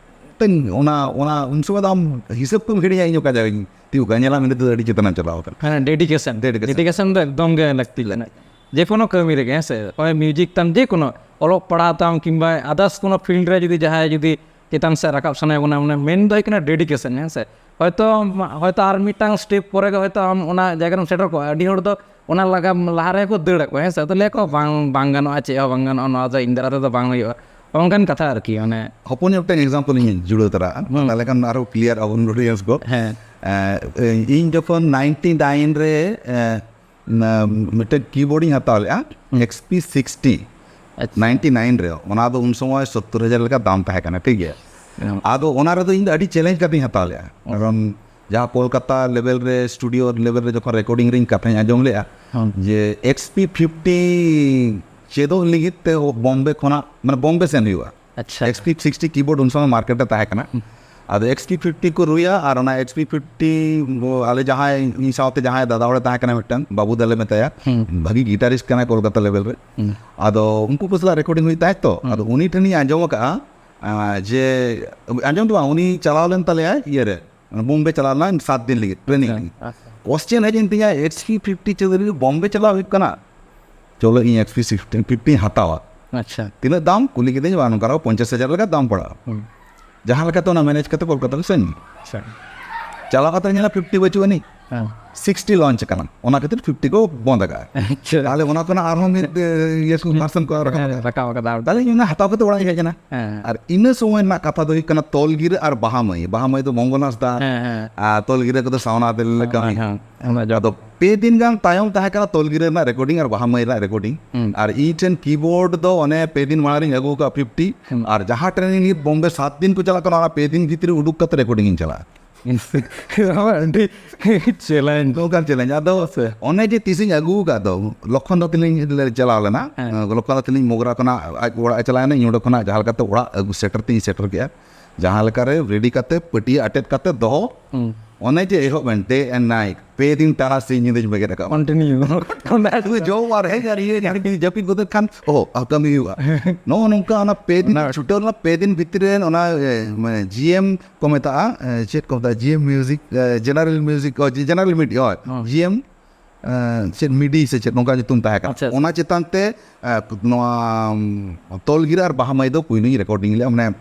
ᱢᱤᱫᱴᱟᱝ ᱚᱱᱟ, ᱚᱱᱟ ᱩᱱ ᱥᱚᱢᱚᱭ ᱫᱚ ᱟᱢ ᱦᱤᱥᱟᱹᱵ ᱠᱚᱢ ᱦᱤᱲᱤᱧᱟ, ᱤᱧ ᱚᱠᱟ ᱡᱟᱭᱜᱟᱧ ᱛᱤᱭᱳᱜ ᱠᱟᱜᱼᱟ, ᱧᱮᱞᱟᱢ ᱤᱧ ᱫᱚ ᱟᱹᱰᱤ ᱪᱮᱛᱟᱱᱮᱢ ᱪᱟᱞᱟᱣ ᱟᱠᱟᱱᱟ᱾ ᱦᱮᱸ, ᱰᱮᱰᱤᱠᱮᱥᱚᱱ᱾ Dedication. ᱰᱮᱰᱤᱠᱮᱥᱚᱱ ᱫᱚ ᱮᱠᱫᱚᱢ ᱜᱮ ᱞᱟᱹᱠᱛᱤ ᱠᱟᱱᱟ᱾ ᱡᱮ ᱠᱳᱱᱳ ᱠᱟᱹᱢᱤ ᱨᱮᱜᱮ, ᱦᱮᱸ ᱥᱮ, ᱦᱳᱭ ᱢᱤᱭᱩᱡᱤᱠ ᱛᱟᱢ, ᱡᱮ ᱠᱳᱱᱳ ᱚᱞᱚᱜ ᱯᱟᱲᱦᱟᱣ ᱛᱟᱢ, ᱠᱤᱝᱵᱟ ᱟᱫᱟᱨᱥ ᱠᱳᱱᱳ ᱯᱷᱤᱞᱰ ᱨᱮ ᱡᱩᱫᱤ ᱡᱟᱦᱟᱸᱭ ᱡᱩᱫᱤ ᱪᱮᱛᱟᱱ ᱥᱮᱫ ᱨᱟᱠᱟᱵ ᱥᱟᱱᱟᱭᱮᱫ ᱵᱚᱱᱟ, ᱢᱟᱱᱮ ᱢᱮᱱ ᱫᱚ ᱦᱩᱭᱩᱜ ᱠᱟᱱᱟ ᱰᱮᱰᱤᱠᱮᱥᱚᱱ, ᱦᱮᱸ ᱥᱮ᱾ ᱦᱚᱭᱛᱳ, ᱦᱚᱭᱛᱳ ᱟᱨ ᱢᱤᱫᱴᱟᱝ ᱥᱴᱮᱯ ᱯᱚᱨᱮ ᱜᱮ ᱦᱚᱭᱛᱳ ᱟᱢ ᱚᱱᱟ ᱡᱟᱭᱜᱟ ᱨᱮᱢ ᱥᱮᱴᱮᱨ ᱠᱚᱜᱼᱟ᱾ ᱟᱹᱰᱤ ᱦᱚᱲ ᱫᱚ ᱚᱱᱟ ᱞᱟᱜᱟ ᱞᱟᱦᱟ ᱨᱮᱠᱚ ᱫᱟᱹᱲ ᱟᱠᱚ, ᱦᱮᱸ ᱥᱮ᱾ ᱟᱫᱚ ᱞᱟᱹᱭ ᱟᱠᱚ, "ᱵᱟᱝ, ᱵᱟᱝ ᱜᱟᱱᱚᱜᱼᱟ, ᱪᱮᱫ ᱦᱚᱸ ᱵᱟᱝ ᱜᱟᱱᱚᱜᱼᱟ, ᱱᱚᱣᱟ ᱫᱚ ᱤᱧ ᱫᱟᱨᱟᱭ ᱛᱮᱫᱚ ᱵᱟᱝ ᱦᱩᱭᱩᱜᱼᱟ", ᱚᱱᱠᱟᱱ ᱠᱟᱛᱷᱟ ᱟᱨᱠᱤ, ᱢᱟᱱᱮ᱾ ᱦᱚᱯᱚᱱ ᱧᱚᱜ ᱢᱤᱫᱴᱟᱝ ᱮᱠᱥᱟᱢᱯᱚᱞ ᱤᱧ ᱡᱩᱲᱟᱹᱣ ᱛᱚᱨᱟᱜᱼᱟ, ᱦᱩᱸ᱾ ᱛᱟᱦᱚᱞᱮ ᱠᱷᱟᱱ ᱟᱨᱦᱚᱸ ᱠᱞᱤᱭᱟᱨ ᱟᱵᱚᱱ ᱚᱰᱤᱭᱮᱱᱥ ᱠᱚ᱾ ᱦᱮᱸ᱾ ᱮ, ᱤᱧ ᱡᱚᱠᱷᱚᱱ ᱱᱟᱭᱤᱱᱴᱤ ᱱᱟᱭᱤᱱ ᱨᱮ, ᱮ, ᱱᱟ-, ᱢᱤᱫᱴᱮᱱ ᱠᱤᱵᱳᱨᱰ ᱤᱧ ᱦᱟᱛᱟᱣ ᱞᱮᱫᱼᱟ, ᱦᱩᱸ᱾ ᱮᱠᱥ ᱯᱤ ᱥᱤᱠᱥᱴᱤ, ᱟᱪᱪᱷᱟ᱾ ᱱᱟᱭᱤᱱᱴᱤ ᱱᱟᱭᱤᱱ ᱨᱮ᱾ ᱚᱱᱟ ᱫᱚ ᱩᱱ ᱥᱚᱢᱚᱭ ᱥᱚᱛᱛᱚᱨ ᱦᱟᱡᱟᱨ ᱞᱮᱠᱟ ᱫᱟᱢ ᱛᱟᱦᱮᱸ ᱠᱟᱱᱟ, ᱴᱷᱤᱠ ᱜᱮᱭᱟ᱾ ᱦᱮᱸ᱾ ᱟᱫᱚ ᱚᱱᱟ ᱨᱮᱫᱚ ᱤᱧ ᱫᱚ ᱟᱹᱰᱤ ᱪᱮᱞᱮᱧᱡᱽ ᱠᱟᱛᱮᱧ ᱦᱟᱛᱟᱣ ᱞᱮᱫᱼᱟ, ᱠᱟᱨᱚᱱ ᱡᱟᱦᱟᱸ ᱠᱳᱞᱠᱟᱛᱟ ᱞᱮᱵᱮᱞ ᱨᱮ, ᱥᱴᱩᱰᱤᱭᱳ ᱞᱮᱵᱮᱞ ᱨᱮ ᱡᱚᱠᱷᱚᱱ ᱨᱮᱠᱚᱨᱰᱤᱝ ᱨᱤᱧ ᱠᱟᱛᱷᱟᱧ ᱟᱸᱡᱚᱢ ᱞᱮᱫᱼᱟ, ᱦᱮᱸ᱾ ᱡᱮ ᱮᱠᱥ ᱯᱤ ᱯᱷᱤᱯᱴᱤ ᱪᱮᱫᱚᱜ ᱞᱟᱹᱜᱤᱫ ᱛᱮ ᱵᱚᱢᱵᱮ ᱠᱷᱚᱱᱟᱜ, ᱢᱟᱱᱮ, ᱵᱚᱢᱵᱮ ᱥᱮᱱ ᱦᱩᱭᱩᱜᱼᱟ᱾ ᱟᱪᱪᱷᱟ᱾ ᱮᱠᱥ ᱯᱤ ᱥᱤᱠᱥᱴᱤ ᱠᱤᱵᱳᱨᱰ ᱩᱱ ᱥᱚᱢᱚᱭ ᱢᱟᱨᱠᱮᱴ ᱨᱮ ᱛᱟᱦᱮᱸ ᱠᱟᱱᱟ᱾ ᱟᱫᱚ ᱮᱠᱥ ᱯᱤ ᱯᱷᱤᱯᱴᱤ ᱠᱚ ᱨᱩᱭᱟ, ᱟᱨ ᱚᱱᱟ ᱮᱠᱥ ᱯᱤ ᱯᱷᱤᱯᱴᱤ ᱟᱞᱮ ᱡᱟᱦᱟᱸᱭ, ᱤᱧ ᱥᱟᱶᱛᱮ ᱡᱟᱦᱟᱸᱭ ᱫᱟᱫᱟ ᱦᱚᱲᱮ ᱛᱟᱦᱮᱸ ᱠᱟᱱᱟ ᱢᱤᱫᱴᱟᱝ, ᱵᱟᱹᱵᱩ ᱫᱟᱞᱮ ᱢᱮᱛᱟᱭᱟ, ᱦᱩᱸ᱾ ᱵᱷᱟᱹᱜᱤ ᱜᱤᱴᱟᱨᱤᱥᱴ ᱠᱟᱱᱟᱭ ᱠᱳᱞᱠᱟᱛᱟ ᱞᱮᱵᱮᱞ ᱨᱮ᱾ ᱦᱩᱸ᱾ ᱟᱫᱚ ᱩᱱᱠᱩ ᱠᱚ ᱥᱟᱞᱟᱜ ᱨᱮᱠᱚᱨᱰᱤᱝ ᱦᱩᱭᱩᱜ ᱛᱟᱦᱮᱸᱫ ᱛᱚ᱾ ᱟᱫᱚ ᱩᱱᱤ ᱴᱷᱮᱱᱤᱧ ᱟᱸᱡᱚᱢ ᱟᱠᱟᱫᱼᱟ, ᱟᱸ, ᱡᱮ ᱟᱸᱡᱚᱢ ᱫᱚ ᱵᱟᱝ, ᱩᱱᱤ ᱪᱟᱞᱟᱣ ᱞᱮᱱ ᱛᱟᱞᱮᱭᱟᱭ ᱤᱭᱟᱹ ᱨᱮ, ᱵᱚᱢᱵᱮ ᱪᱟᱞᱟᱣ ᱞᱮᱱᱟ ᱥᱟᱛ ᱫᱤᱱ ᱞᱟᱹᱜᱤᱫ ᱴᱨᱮᱱᱤᱝ ᱞᱟᱹᱜᱤᱫ᱾ ᱟᱪᱪᱷᱟ᱾ ᱠᱚᱥᱪᱮᱱ ᱦᱮᱡ ᱮᱱ ᱛᱤᱧᱟ, ᱮᱠᱥ ᱯᱤ ᱯᱷᱤᱯᱴᱤ ᱪᱟᱹᱞᱩ ᱞᱟᱹᱜᱤᱫ ᱵᱚᱢᱵᱮ ᱪᱟᱞᱟᱣ ᱦᱩᱭᱩᱜ ᱠᱟᱱᱟ, ᱪᱚᱞᱚ ᱤᱧ ᱮᱠᱥ ᱯᱤ ᱯᱷᱤᱯᱴᱤ ᱯᱷᱤᱯᱴᱤᱧ ᱦᱟᱛᱟᱣᱟ᱾ ᱟᱪᱪᱷᱟ᱾ ᱛᱤᱱᱟᱹᱜ ᱫᱟᱢ ᱠᱩᱞᱤ ᱠᱤᱫᱤᱧ, ᱵᱟᱝ, ᱱᱚᱝᱠᱟ ᱨᱮᱦᱚᱸ ᱯᱚᱧᱪᱟᱥ ᱦᱟᱡᱟᱨ ᱞᱮᱠᱟ ᱫᱟᱢ ᱯᱟᱲᱟᱜᱼᱟ᱾ ᱦᱩᱸ᱾ ᱡᱟᱦᱟᱸ ᱞᱮᱠᱟᱛᱮ ᱚᱱᱟ ᱢᱮᱱᱮᱡᱽ ᱠᱟᱛᱮ ᱠᱳᱞᱠᱟᱛᱟ ᱞᱮ ᱥᱮᱱ ᱮᱱᱟ᱾ ᱟᱪᱪᱷᱟ᱾ ᱪᱟᱞᱟᱣ ᱠᱟᱛᱮ ᱧᱮᱞᱟ ᱯᱷᱤᱯᱴᱤ ᱵᱟᱹᱪᱩᱜ ᱟᱹᱱᱤᱡ, ᱦᱮᱸ᱾ ᱥᱤᱠᱥᱴᱤ ᱞᱚᱧᱪ ᱟᱠᱟᱱᱟ, ᱚᱱᱟ ᱠᱷᱟᱹᱛᱤᱨ ᱯᱷᱤᱯᱴᱤ ᱠᱚ ᱵᱚᱱᱫ ᱟᱠᱟᱫᱼᱟ᱾ ᱟᱪᱪᱷᱟ᱾ ᱛᱟᱦᱚᱞᱮ ᱚᱱᱟ ᱠᱷᱚᱱᱟᱜ ᱟᱨᱦᱚᱸ ᱢᱤᱫ ᱤᱭᱟᱹ ᱠᱚ ᱯᱟᱨᱥᱮᱱ ᱠᱚ ᱨᱟᱠᱟᱵ ᱦᱮᱸ, ᱟᱠᱟᱫᱼᱟ᱾ ᱨᱟᱠᱟᱵ ᱟᱠᱟᱫᱟ᱾ ᱛᱟᱦᱚᱞᱮ ᱤᱧ ᱚᱱᱟ ᱦᱟᱛᱟᱣ ᱠᱟᱛᱮ ᱚᱲᱟᱜ ᱤᱧ ᱦᱮᱡ ᱮᱱᱟ᱾ ᱦᱮᱸ᱾ ᱟᱨ ᱤᱱᱟᱹ ᱥᱚᱢᱚᱭ ᱨᱮᱱᱟᱜ ᱠᱟᱛᱷᱟ ᱫᱚ ᱦᱩᱭᱩᱜ ᱠᱟᱱᱟ ᱛᱚᱞ ᱜᱤᱨᱟᱹ ᱟᱨ ᱵᱟᱦᱟ ᱢᱟᱹᱭ᱾ ᱵᱟᱦᱟ ᱢᱟᱹᱭ ᱫᱚ ᱢᱚᱝᱜᱚᱞ ᱦᱟᱸᱥᱫᱟ, ᱦᱮᱸ, ᱦᱮᱸ᱾ ᱟᱨ ᱛᱚᱞ ᱜᱤᱨᱟᱹ ᱠᱚᱫᱚ ᱥᱟᱣᱱᱟ ᱫᱮᱞ ᱠᱟᱹᱢᱤ᱾ ᱦᱮᱸ, ᱚᱱᱟ ᱡᱚ- ᱟᱫᱚ ᱯᱮ ᱫᱤᱱ ᱜᱟᱱ ᱛᱟᱭᱚᱢ ᱛᱟᱦᱮᱸ ᱠᱟᱱᱟ ᱛᱚᱞ ᱜᱤᱨᱟᱹ ᱨᱮᱱᱟᱜ ᱨᱮᱠᱚᱨᱰᱤᱝ ᱟᱨ ᱵᱟᱦᱟ ᱢᱟᱹᱭ ᱨᱮᱱᱟᱜ ᱨᱮᱠᱚᱨᱰᱤᱝ᱾ ᱦᱩᱸ᱾ ᱟᱨ ᱤᱧ ᱴᱷᱮᱱ ᱠᱤᱵᱳᱨᱰ ᱫᱚ ᱚᱱᱮ ᱯᱮ ᱫᱤᱱ ᱢᱟᱲᱟᱝ ᱨᱤᱧ ᱟᱹᱜᱩ ᱟᱠᱟᱫᱼᱟ ᱯᱷᱤᱯᱴᱤ, ᱦᱩᱸ᱾ ᱟᱨ ᱡᱟᱦᱟᱸ ᱴᱨᱮᱱᱤᱝ ᱞᱟᱹᱜᱤᱫ ᱵᱚᱢᱵᱮ ᱥᱟᱛ ᱫᱤᱱ ᱠᱚ ᱪᱟᱞᱟᱜ ᱠᱟᱱᱟ, ᱚᱱᱟ ᱯᱮ ᱫᱤᱱ ᱵᱷᱤᱛᱨᱤ ᱩᱰᱩᱠ ᱠᱟᱛᱮ ᱨᱮᱠᱚᱨᱰᱤᱝ ᱤᱧ ᱪᱟᱞᱟᱜᱼᱟ᱾ ᱟᱹᱰᱤ ᱪᱮᱞᱮᱧᱡᱽ᱾ ᱱᱚᱝᱠᱟᱱ ᱪᱮᱞᱮᱧᱡᱽ᱾ ᱟᱫᱚ ᱥᱮ᱾ ᱚᱱᱮ ᱡᱮ ᱛᱤᱥᱤᱧ ᱟᱹᱜᱩ ᱟᱠᱟᱫ ᱫᱚ, ᱞᱚᱠᱠᱷᱚᱱ ᱫᱟ ᱛᱤᱞᱤᱧ ᱞᱮ ᱪᱟᱞᱟᱣ ᱞᱮᱱᱟ᱾ ᱦᱮᱸ᱾ ᱞᱚᱠᱠᱷᱚᱱ ᱫᱟ ᱛᱤᱞᱤᱧ ᱢᱳᱜᱽᱨᱟ ᱠᱷᱚᱱᱟᱜ ᱟᱡ ᱚᱲᱟᱜ ᱮ ᱪᱟᱞᱟᱣ ᱮᱱᱟ, ᱤᱧ ᱚᱸᱰᱮ ᱠᱷᱚᱱᱟᱜ ᱡᱟᱦᱟᱸ ᱞᱮᱠᱟᱛᱮ ᱚᱲᱟᱜ ᱟᱹᱜᱩ ᱥᱮᱴᱮᱨ ᱛᱤᱧ ᱥᱮᱴᱮᱨ ᱠᱮᱜᱼᱟ᱾ ᱡᱟᱦᱟᱸ ᱞᱮᱠᱟᱨᱮ ᱨᱮᱰᱤ ᱠᱟᱛᱮ, ᱯᱟᱹᱴᱭᱟᱹ ᱟᱴᱮᱫ ᱠᱟᱛᱮ ᱫᱚᱦᱚ, ᱦᱩᱸ᱾ ᱚᱱᱮ ᱡᱮ ᱮᱦᱚᱵ ᱮᱱ day and night, ᱯᱮ ᱫᱤᱱ ᱴᱟᱱᱟ ᱥᱤᱧ ᱧᱤᱫᱟᱹᱧ ᱵᱮᱸᱜᱮᱫ ᱟᱠᱟᱫ᱾ ᱠᱚᱱᱴᱤᱱᱤᱭᱩ᱾ ᱥᱩᱫᱷᱩ ᱡᱚᱢ ᱟᱨ ᱦᱮᱡ ᱟᱨ ᱤᱭᱟᱹ ᱡᱟᱹᱯᱤᱫ, ᱡᱟᱹᱯᱤᱫ ᱜᱚᱫᱮᱫ ᱠᱷᱟᱱ, ᱚ, ᱟᱨ ᱠᱟᱹᱢᱤ ᱦᱩᱭᱩᱜᱼᱟ᱾ ᱱᱚᱜᱼᱚ ᱱᱚᱝᱠᱟ ᱚᱱᱟ ᱯᱮ ᱫᱤᱱ ᱚᱱᱟ ᱪᱷᱩᱴᱟᱹᱣ ᱞᱮᱱᱟ, ᱯᱮ ᱫᱤᱱ ᱵᱷᱤᱛᱨᱤ ᱨᱮ ᱚᱱᱟ, ᱮ, ᱢᱟᱱᱮ, ᱡᱤ ᱮᱢ ᱠᱚ ᱢᱮᱛᱟᱜᱼᱟ, ᱮ, ᱪᱮᱫ ᱠᱚ ᱢᱮᱛᱟᱜᱼᱟ, ᱡᱤ ᱮᱢ ᱢᱤᱭᱩᱡᱤᱠ, ᱮ, ᱡᱮᱱᱟᱨᱮᱞ ᱢᱤᱭᱩᱡᱤᱠ, ᱚ, ᱡᱮ-, ᱡᱮᱱᱟᱨᱮᱞ ᱢᱤᱰᱤ, ᱦᱳᱭ, ᱦᱩᱸ᱾ ᱡᱤ ᱮᱢ, ᱮ, ᱪᱮᱫ ᱢᱤᱰᱤ ᱥᱮ ᱪᱮᱫ ᱱᱚᱝᱠᱟ ᱧᱩᱛᱩᱢ ᱛᱟᱦᱮᱸ ᱠᱟᱱᱟ᱾ ᱟᱪᱪᱷᱟ, ᱟᱪᱪᱷᱟ᱾ ᱚᱱᱟ ᱪᱮᱛᱟᱱ ᱛᱮ, ᱮ, ᱱᱚᱣᱟ, ᱩᱢ, ᱛᱚᱞ ᱜᱤᱨᱟᱹ ᱟᱨ ᱵᱟᱦᱟ ᱢᱟᱹᱭ ᱫᱚ ᱯᱩᱭᱞᱩᱧ ᱨᱮᱠᱚᱨᱰᱤᱝ ᱞᱮᱫᱼᱟ, ᱢᱟᱱᱮ,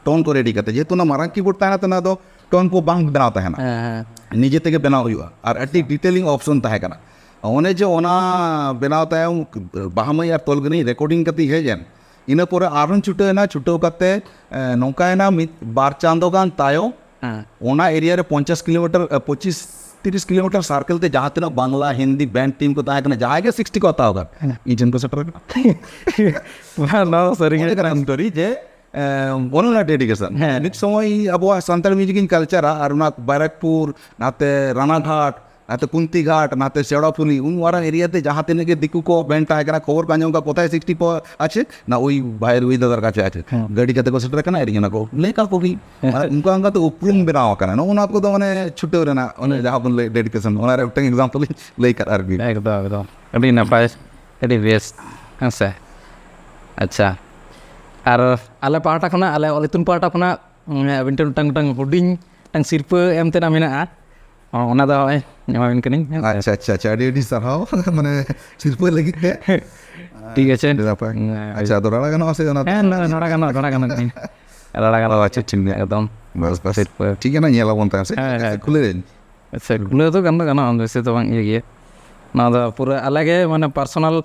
ᱴᱳᱱ ᱠᱚ ᱨᱮᱰᱤ ᱠᱟᱛᱮ, ᱡᱮᱦᱮᱛᱩ ᱚᱱᱟ ᱢᱟᱨᱟᱝ ᱠᱤᱵᱳᱨᱰ ᱛᱟᱦᱮᱱᱟ, ᱛᱚ ᱚᱱᱟ ᱫᱚ ᱴᱳᱱ ᱠᱚ ᱵᱟᱝ ᱵᱮᱱᱟᱣ ᱛᱟᱦᱮᱱᱟ᱾ ᱦᱮᱸ, ᱦᱮᱸ᱾ ᱱᱤᱡᱮ ᱛᱮᱜᱮ ᱵᱮᱱᱟᱣ ᱦᱩᱭᱩᱜᱼᱟ, ᱟᱨ ᱟᱹᱰᱤ ᱰᱤᱴᱮᱞᱤᱝ ᱚᱯᱥᱚᱱ ᱛᱟᱦᱮᱸ ᱠᱟᱱᱟ᱾ ᱚᱱᱮ ᱡᱮ ᱚᱱᱟ ᱵᱮᱱᱟᱣ ᱛᱟᱭᱚᱢ ᱵᱟᱦᱟ ᱢᱟᱹᱭ ᱟᱨ ᱛᱚᱞ ᱜᱤᱨᱟᱹᱧ ᱨᱮᱠᱚᱨᱰᱤᱝ ᱠᱟᱛᱮᱧ ᱦᱮᱡ ᱮᱱ, ᱤᱱᱟᱹ ᱯᱚᱨᱮ ᱟᱨᱦᱚᱸᱧ ᱪᱷᱩᱴᱟᱹᱣ ᱮᱱᱟ᱾ ᱪᱷᱩᱴᱟᱹᱣ ᱠᱟᱛᱮ, ᱮ, ᱱᱚᱝᱠᱟᱭᱮᱱᱟ, ᱢᱤᱫ ᱵᱟᱨ ᱪᱟᱸᱫᱳ ᱜᱟᱱ ᱛᱟᱭᱚᱢ ᱦᱮᱸ᱾ ᱚᱱᱟ ᱮᱨᱤᱭᱟ ᱨᱮ ᱯᱚᱧᱪᱟᱥ ᱠᱤᱞᱳᱢᱤᱴᱟᱨ, ᱮ, ᱯᱚᱸᱪᱤᱥ ᱛᱤᱨᱤᱥ ᱠᱤᱞᱳᱢᱤᱴᱟᱨ ᱥᱟᱨᱠᱮᱞ ᱛᱮ ᱡᱟᱦᱟᱸ ᱛᱤᱱᱟᱹᱜ ᱵᱟᱝᱞᱟ, ᱦᱤᱱᱫᱤ ᱵᱮᱱᱰ ᱴᱤᱢ ᱠᱚ ᱛᱟᱦᱮᱸ ᱠᱟᱱᱟ, ᱡᱟᱦᱟᱸᱭ ᱜᱮ ᱥᱤᱠᱥᱴᱤ ᱠᱚ ᱦᱟᱛᱟᱣ ᱠᱟᱫ, ᱦᱮᱸ᱾ ᱤᱧ ᱴᱷᱮᱱ ᱠᱚ ᱥᱮᱴᱮᱨ ᱠᱟᱱᱟ᱾ ᱵᱟᱝ, ᱱᱚᱣᱟ ᱫᱚ ᱥᱟᱹᱨᱤ ᱜᱮ᱾ ᱚᱱᱮ ᱠᱟᱱᱟ ᱥᱴᱳᱨᱤ ᱡᱮ, ᱮ, ᱚᱱᱮ ᱚᱱᱟ ᱰᱮᱰᱤᱠᱮᱥᱚᱱ᱾ ᱦᱮᱸ᱾ ᱢᱤᱫ ᱥᱚᱢᱚᱭ ᱟᱵᱚᱣᱟᱜ ᱥᱟᱱᱛᱟᱲ ᱢᱤᱭᱩᱡᱤᱠ ᱤᱧ ᱠᱟᱞᱪᱟᱨᱟ, ᱟᱨ ᱚᱱᱟ ᱵᱟᱨᱟᱠᱯᱩᱨ, ᱱᱟᱛᱮ ᱨᱟᱱᱟᱜᱷᱟᱴ, ᱱᱟᱛᱮ ᱠᱩᱱᱛᱤ ᱜᱷᱟᱴ, ᱱᱟᱛᱮ ᱪᱮᱲᱟᱯᱩᱞᱤ, ᱩᱱ ᱚᱱᱟ ᱮᱨᱤᱭᱟ ᱛᱮ ᱡᱟᱦᱟᱸ ᱛᱤᱱᱟᱹᱜ ᱜᱮ ᱫᱤᱠᱩ ᱠᱚ ᱵᱮᱱ ᱛᱟᱦᱮᱸ ᱠᱟᱱᱟ, ᱠᱷᱚᱵᱚᱨ ᱠᱚ ᱟᱸᱡᱚᱢ ᱠᱟᱜ, ᱠᱳᱛᱷᱟᱭ ᱥᱤᱠᱥᱴᱤ ᱯᱷᱳᱨ ᱟᱪᱷᱮ, ᱱᱟ ᱳᱭ ᱵᱷᱟᱭ ᱨᱩᱭ ᱫᱟᱫᱟᱨ ᱠᱟᱪᱷᱮ ᱟᱪᱷᱮ᱾ ᱦᱮᱸ᱾ ᱜᱟᱹᱰᱤ ᱠᱟᱛᱮ ᱠᱚ ᱥᱮᱴᱮᱨ ᱠᱟᱱᱟ, ᱮᱨᱤᱧ ᱠᱟᱱᱟ ᱠᱚ, ᱞᱮᱠᱟ ᱠᱚᱜᱮ᱾ ᱦᱮᱸ᱾ ᱢᱟᱱᱮ ᱚᱱᱠᱟ ᱚᱱᱠᱟ ᱛᱮ ᱩᱯᱨᱩᱢ ᱵᱮᱱᱟᱣ ᱟᱠᱟᱱᱟ᱾ ᱱᱚᱜᱼᱚ ᱱᱚᱣᱟ ᱠᱚᱫᱚ ᱢᱟᱱᱮ ᱪᱷᱩᱴᱟᱹᱣ ᱨᱮᱱᱟᱜ, ᱚᱱᱮ ᱦᱮᱸ᱾ ᱡᱟᱦᱟᱸ ᱵᱚᱱ ᱞᱟᱹᱭ ᱰᱮᱰᱤᱠᱮᱥᱚᱱ, ᱚᱱᱟ ᱨᱮ ᱢᱤᱫᱴᱟᱝ ᱮᱠᱡᱟᱢᱯᱚᱞ ᱤᱧ ᱞᱟᱹᱭ ᱠᱟᱫ ᱟᱨᱠᱤ᱾ ᱮᱠᱫᱚᱢ, ᱮᱠᱫᱚᱢ᱾ ᱟᱹᱰᱤ ᱱᱟᱯᱟᱭ, ᱟᱹᱰᱤ ᱵᱮᱥ᱾ ᱦᱮᱸ ᱥᱮ? ᱟᱪᱪᱷᱟ᱾ ᱟᱨ ᱟᱞᱮ ᱯᱟᱦᱴᱟ ᱠᱷᱚᱱᱟᱜ, ᱟᱞᱮ ᱚᱞ ᱤᱛᱩᱱ ᱯᱟᱦᱴᱟ ᱠᱷᱚᱱᱟᱜ, ᱩᱸ, ᱟᱹᱵᱤᱱ ᱴᱷᱮᱱ ᱢᱤᱫᱴᱟᱝ, ᱢᱤᱫᱴᱟᱝ ᱦᱩᱰᱤᱧ ᱢᱤᱫᱴᱟᱝ ᱥᱤᱨᱯᱟᱹ ᱮᱢ ᱛᱮᱱᱟᱜ ᱢᱮᱱᱟᱜᱼᱟ᱾ ᱚ, ᱚᱱᱟ ᱫᱚ ᱱᱚᱜᱼᱚᱭ ᱮᱢᱟᱵᱤᱱ ᱠᱟᱹᱱᱟᱹᱧ, ᱦᱮᱸ ᱥᱮ? ᱟᱪᱪᱷᱟ, ᱟᱪᱪᱷᱟ, ᱟᱪᱪᱷᱟ, ᱟᱹᱰᱤ, ᱟᱹᱰᱤ ᱥᱟᱨᱦᱟᱣ᱾ ᱢᱟᱱᱮ, ᱥᱤᱨᱯᱟᱹ ᱞᱟᱹᱜᱤᱫ ᱛᱮ᱾ ᱴᱷᱤᱠ ᱟᱪᱷᱮ᱾ ᱟᱹᱰᱤ ᱱᱟᱯᱟᱭ᱾ ᱦᱮᱸ, ᱟᱪᱪᱷᱟ, ᱟᱫᱚ ᱨᱟᱲᱟ ᱜᱟᱱᱚᱜᱼᱟ ᱥᱮ ᱚᱱᱟ? ᱦᱮᱸ, ᱱᱚᱰᱮ ᱨᱟᱲᱟ ᱜᱟᱱᱚᱜᱼᱟ, ᱨᱟᱲᱟ ᱜᱟᱱᱚᱜᱼᱟ᱾ ᱨᱟᱲᱟ ᱜᱟᱱᱚᱜᱼᱟ᱾ ᱚ, ᱟᱪᱪᱷᱟ, ᱴᱷᱤᱠ ᱜᱮᱭᱟ᱾ ᱮᱠᱫᱚᱢ᱾ ᱵᱟᱥ, ᱵᱟᱥ᱾ ᱥᱤᱨᱯᱟᱹ᱾ ᱴᱷᱤᱠ ᱜᱮᱭᱟ, ᱱᱟ ᱧᱮᱞ ᱟᱵᱚᱱ ᱛᱟᱭᱚᱢ ᱥᱮ᱾ ᱦᱮᱸ, ᱦᱮᱸ᱾ ᱠᱷᱩᱞᱟᱹ ᱟᱹᱧ᱾ ᱟᱪᱪᱷᱟ, ᱠᱷᱩᱞᱟᱹᱣ ᱫᱚ ᱜᱟᱱ ᱫᱚ ᱜᱟᱱᱚᱜᱼᱟ, ᱵᱮᱥᱤ ᱫᱚ ᱵᱟᱝ ᱤᱭᱟᱹ ᱜᱮᱭᱟ᱾ ᱱᱚᱣᱟ ᱫᱚ ᱯᱩᱨᱟᱹ ᱟᱞᱮ ᱜᱮ, ᱢᱟᱱᱮ, ᱯᱟᱨᱥᱚᱱᱟᱞ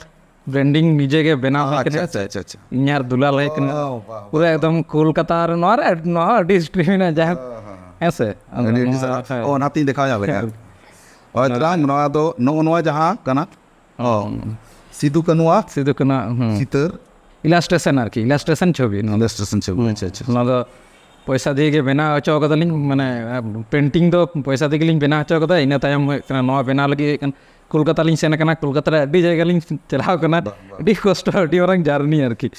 ᱵᱨᱮᱱᱰᱤᱝ ᱱᱤᱡᱮ ᱜᱮ ᱵᱮᱱᱟᱣ ᱦᱩᱭ ᱟᱪᱪᱷᱟ, ᱠᱟᱱᱟ᱾ ᱟᱪᱪᱷᱟ, ᱟᱪᱪᱷᱟ, ᱟᱪᱪᱷᱟ᱾ ᱤᱧ ᱟᱨ ᱫᱩᱞᱟᱞ ᱦᱩᱭ ᱠᱟᱱᱟ᱾ ᱚ, ᱵᱟᱦ, ᱵᱟᱦ, ᱯᱩᱨᱟᱹ ᱵᱟᱦ᱾ ᱮᱠᱫᱚᱢ ᱠᱳᱞᱠᱟᱛᱟ ᱨᱮ, ᱱᱚᱣᱟ ᱨᱮ, ᱱᱚᱣᱟ ᱟᱹᱰᱤ ᱦᱤᱥᱴᱨᱤ ᱢᱮᱱᱟᱜᱼᱟ, ᱡᱟᱭᱦᱳᱠ᱾ ᱦᱮᱸ, ᱦᱮᱸ, ᱦᱮᱸ᱾ ᱦᱮᱸ ᱥᱮ? ᱟᱹᱰᱤ, ᱟᱹᱰᱤ ᱟᱫᱚ ᱥᱟᱨᱦᱟᱣ᱾ ᱱᱚᱣᱟ, ᱦᱮᱸ᱾ ᱚ, ᱚᱱᱟᱛᱤᱧ ᱫᱮᱠᱷᱟᱣ ᱧᱚᱜ ᱞᱮᱜᱼᱟ᱾ ᱦᱳᱭ, ᱛᱟᱦᱞᱮ ᱱᱚᱣᱟ ᱫᱚ, ᱱᱚᱜᱼᱚ ᱱᱚᱣᱟ ᱡᱟᱦᱟᱸ ᱠᱟᱱᱟ, ᱚ, ᱦᱩᱸ᱾ ᱥᱤᱫᱩ ᱠᱟᱹᱱᱩᱣᱟᱜ ᱥᱤᱫᱩ ᱠᱟᱹᱱᱩᱣᱟᱜ, ᱦᱩᱸ᱾ ᱪᱤᱛᱟᱹᱨ᱾ Illustration ᱟᱨᱠᱤ, illustration ᱪᱷᱚᱵᱤ ᱱᱚᱣᱟ ᱫᱚ᱾ Illustration ᱪᱷᱚᱵᱤ, ᱦᱩᱸ᱾ ᱟᱪᱪᱷᱟ, ᱟᱪᱪᱷᱟ᱾ ᱱᱚᱣᱟ ᱫᱚ ᱯᱚᱭᱥᱟ ᱫᱤᱭᱮ ᱜᱮ ᱵᱮᱱᱟᱣ ᱦᱚᱪᱚ ᱠᱟᱫᱟᱞᱤᱧ, ᱢᱟᱱᱮ, ᱯᱮᱱᱴᱤᱝ ᱫᱚ ᱯᱚᱭᱥᱟ ᱛᱮᱜᱮ ᱞᱤᱧ ᱵᱮᱱᱟᱣ ᱦᱚᱪᱚ ᱠᱟᱫᱟ᱾ ᱤᱱᱟᱹ ᱛᱟᱭᱚᱢ ᱦᱩᱭᱩᱜ ᱠᱟᱱᱟ, ᱱᱚᱣᱟ ᱵᱮᱱᱟᱣ ᱞᱟᱹᱜᱤᱫ ᱦᱩᱭᱩᱜ ᱠᱟᱱᱟ, ᱠᱳᱞᱠᱟᱛᱟ ᱞᱤᱧ ᱥᱮᱱ ᱟᱠᱟᱱᱟ, ᱠᱳᱞᱠᱟᱛᱟ ᱨᱮ ᱟᱹᱰᱤ ᱡᱟᱭᱜᱟ ᱞᱤᱧ ᱪᱟᱞᱟᱣ ᱠᱟᱱᱟ, ᱵᱟᱦ, ᱵᱟᱦ᱾ ᱟᱹᱰᱤ ᱠᱚᱥᱴᱚ, ᱟᱹᱰᱤ ᱢᱟᱨᱟᱝ ᱡᱟᱨᱱᱤ ᱟᱨᱠᱤ᱾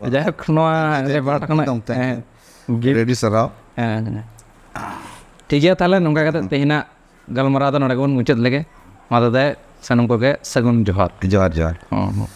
ᱵᱟᱦ᱾ ᱡᱟᱭᱦᱳᱠ, ᱱᱚᱣᱟ ᱟᱹᱰᱤ ᱟᱞᱮ ᱯᱟᱦᱴᱟ ᱠᱷᱚᱱᱟᱜ, ᱮᱠᱫᱚᱢ, thank you᱾ ᱦᱮᱸ, gift᱾ ᱟᱹᱰᱤ, ᱟᱹᱰᱤ ᱥᱟᱨᱦᱟᱣ᱾ ᱦᱮᱸ, ᱦᱮᱸ᱾ ᱴᱷᱤᱠ ᱜᱮᱭᱟ, ᱛᱟᱦᱞᱮ ᱱᱚᱝᱠᱟ ᱠᱟᱛᱮ ᱦᱩᱸ᱾ ᱛᱮᱦᱮᱧᱟᱜ ᱜᱟᱞᱢᱟᱨᱟᱣ ᱫᱚ ᱱᱚᱰᱮ ᱜᱮᱵᱚᱱ ᱢᱩᱪᱟᱹᱫ ᱞᱮᱜᱮ᱾ ᱢᱟ ᱛᱚᱵᱮ ᱥᱟᱱᱟᱢ ᱠᱚᱜᱮ ᱥᱟᱹᱜᱩᱱ ᱡᱚᱦᱟᱨ᱾ ᱡᱚᱦᱟᱨ, ᱡᱚᱦᱟᱨ᱾ ᱦᱚᱸ, ᱦᱚᱸ᱾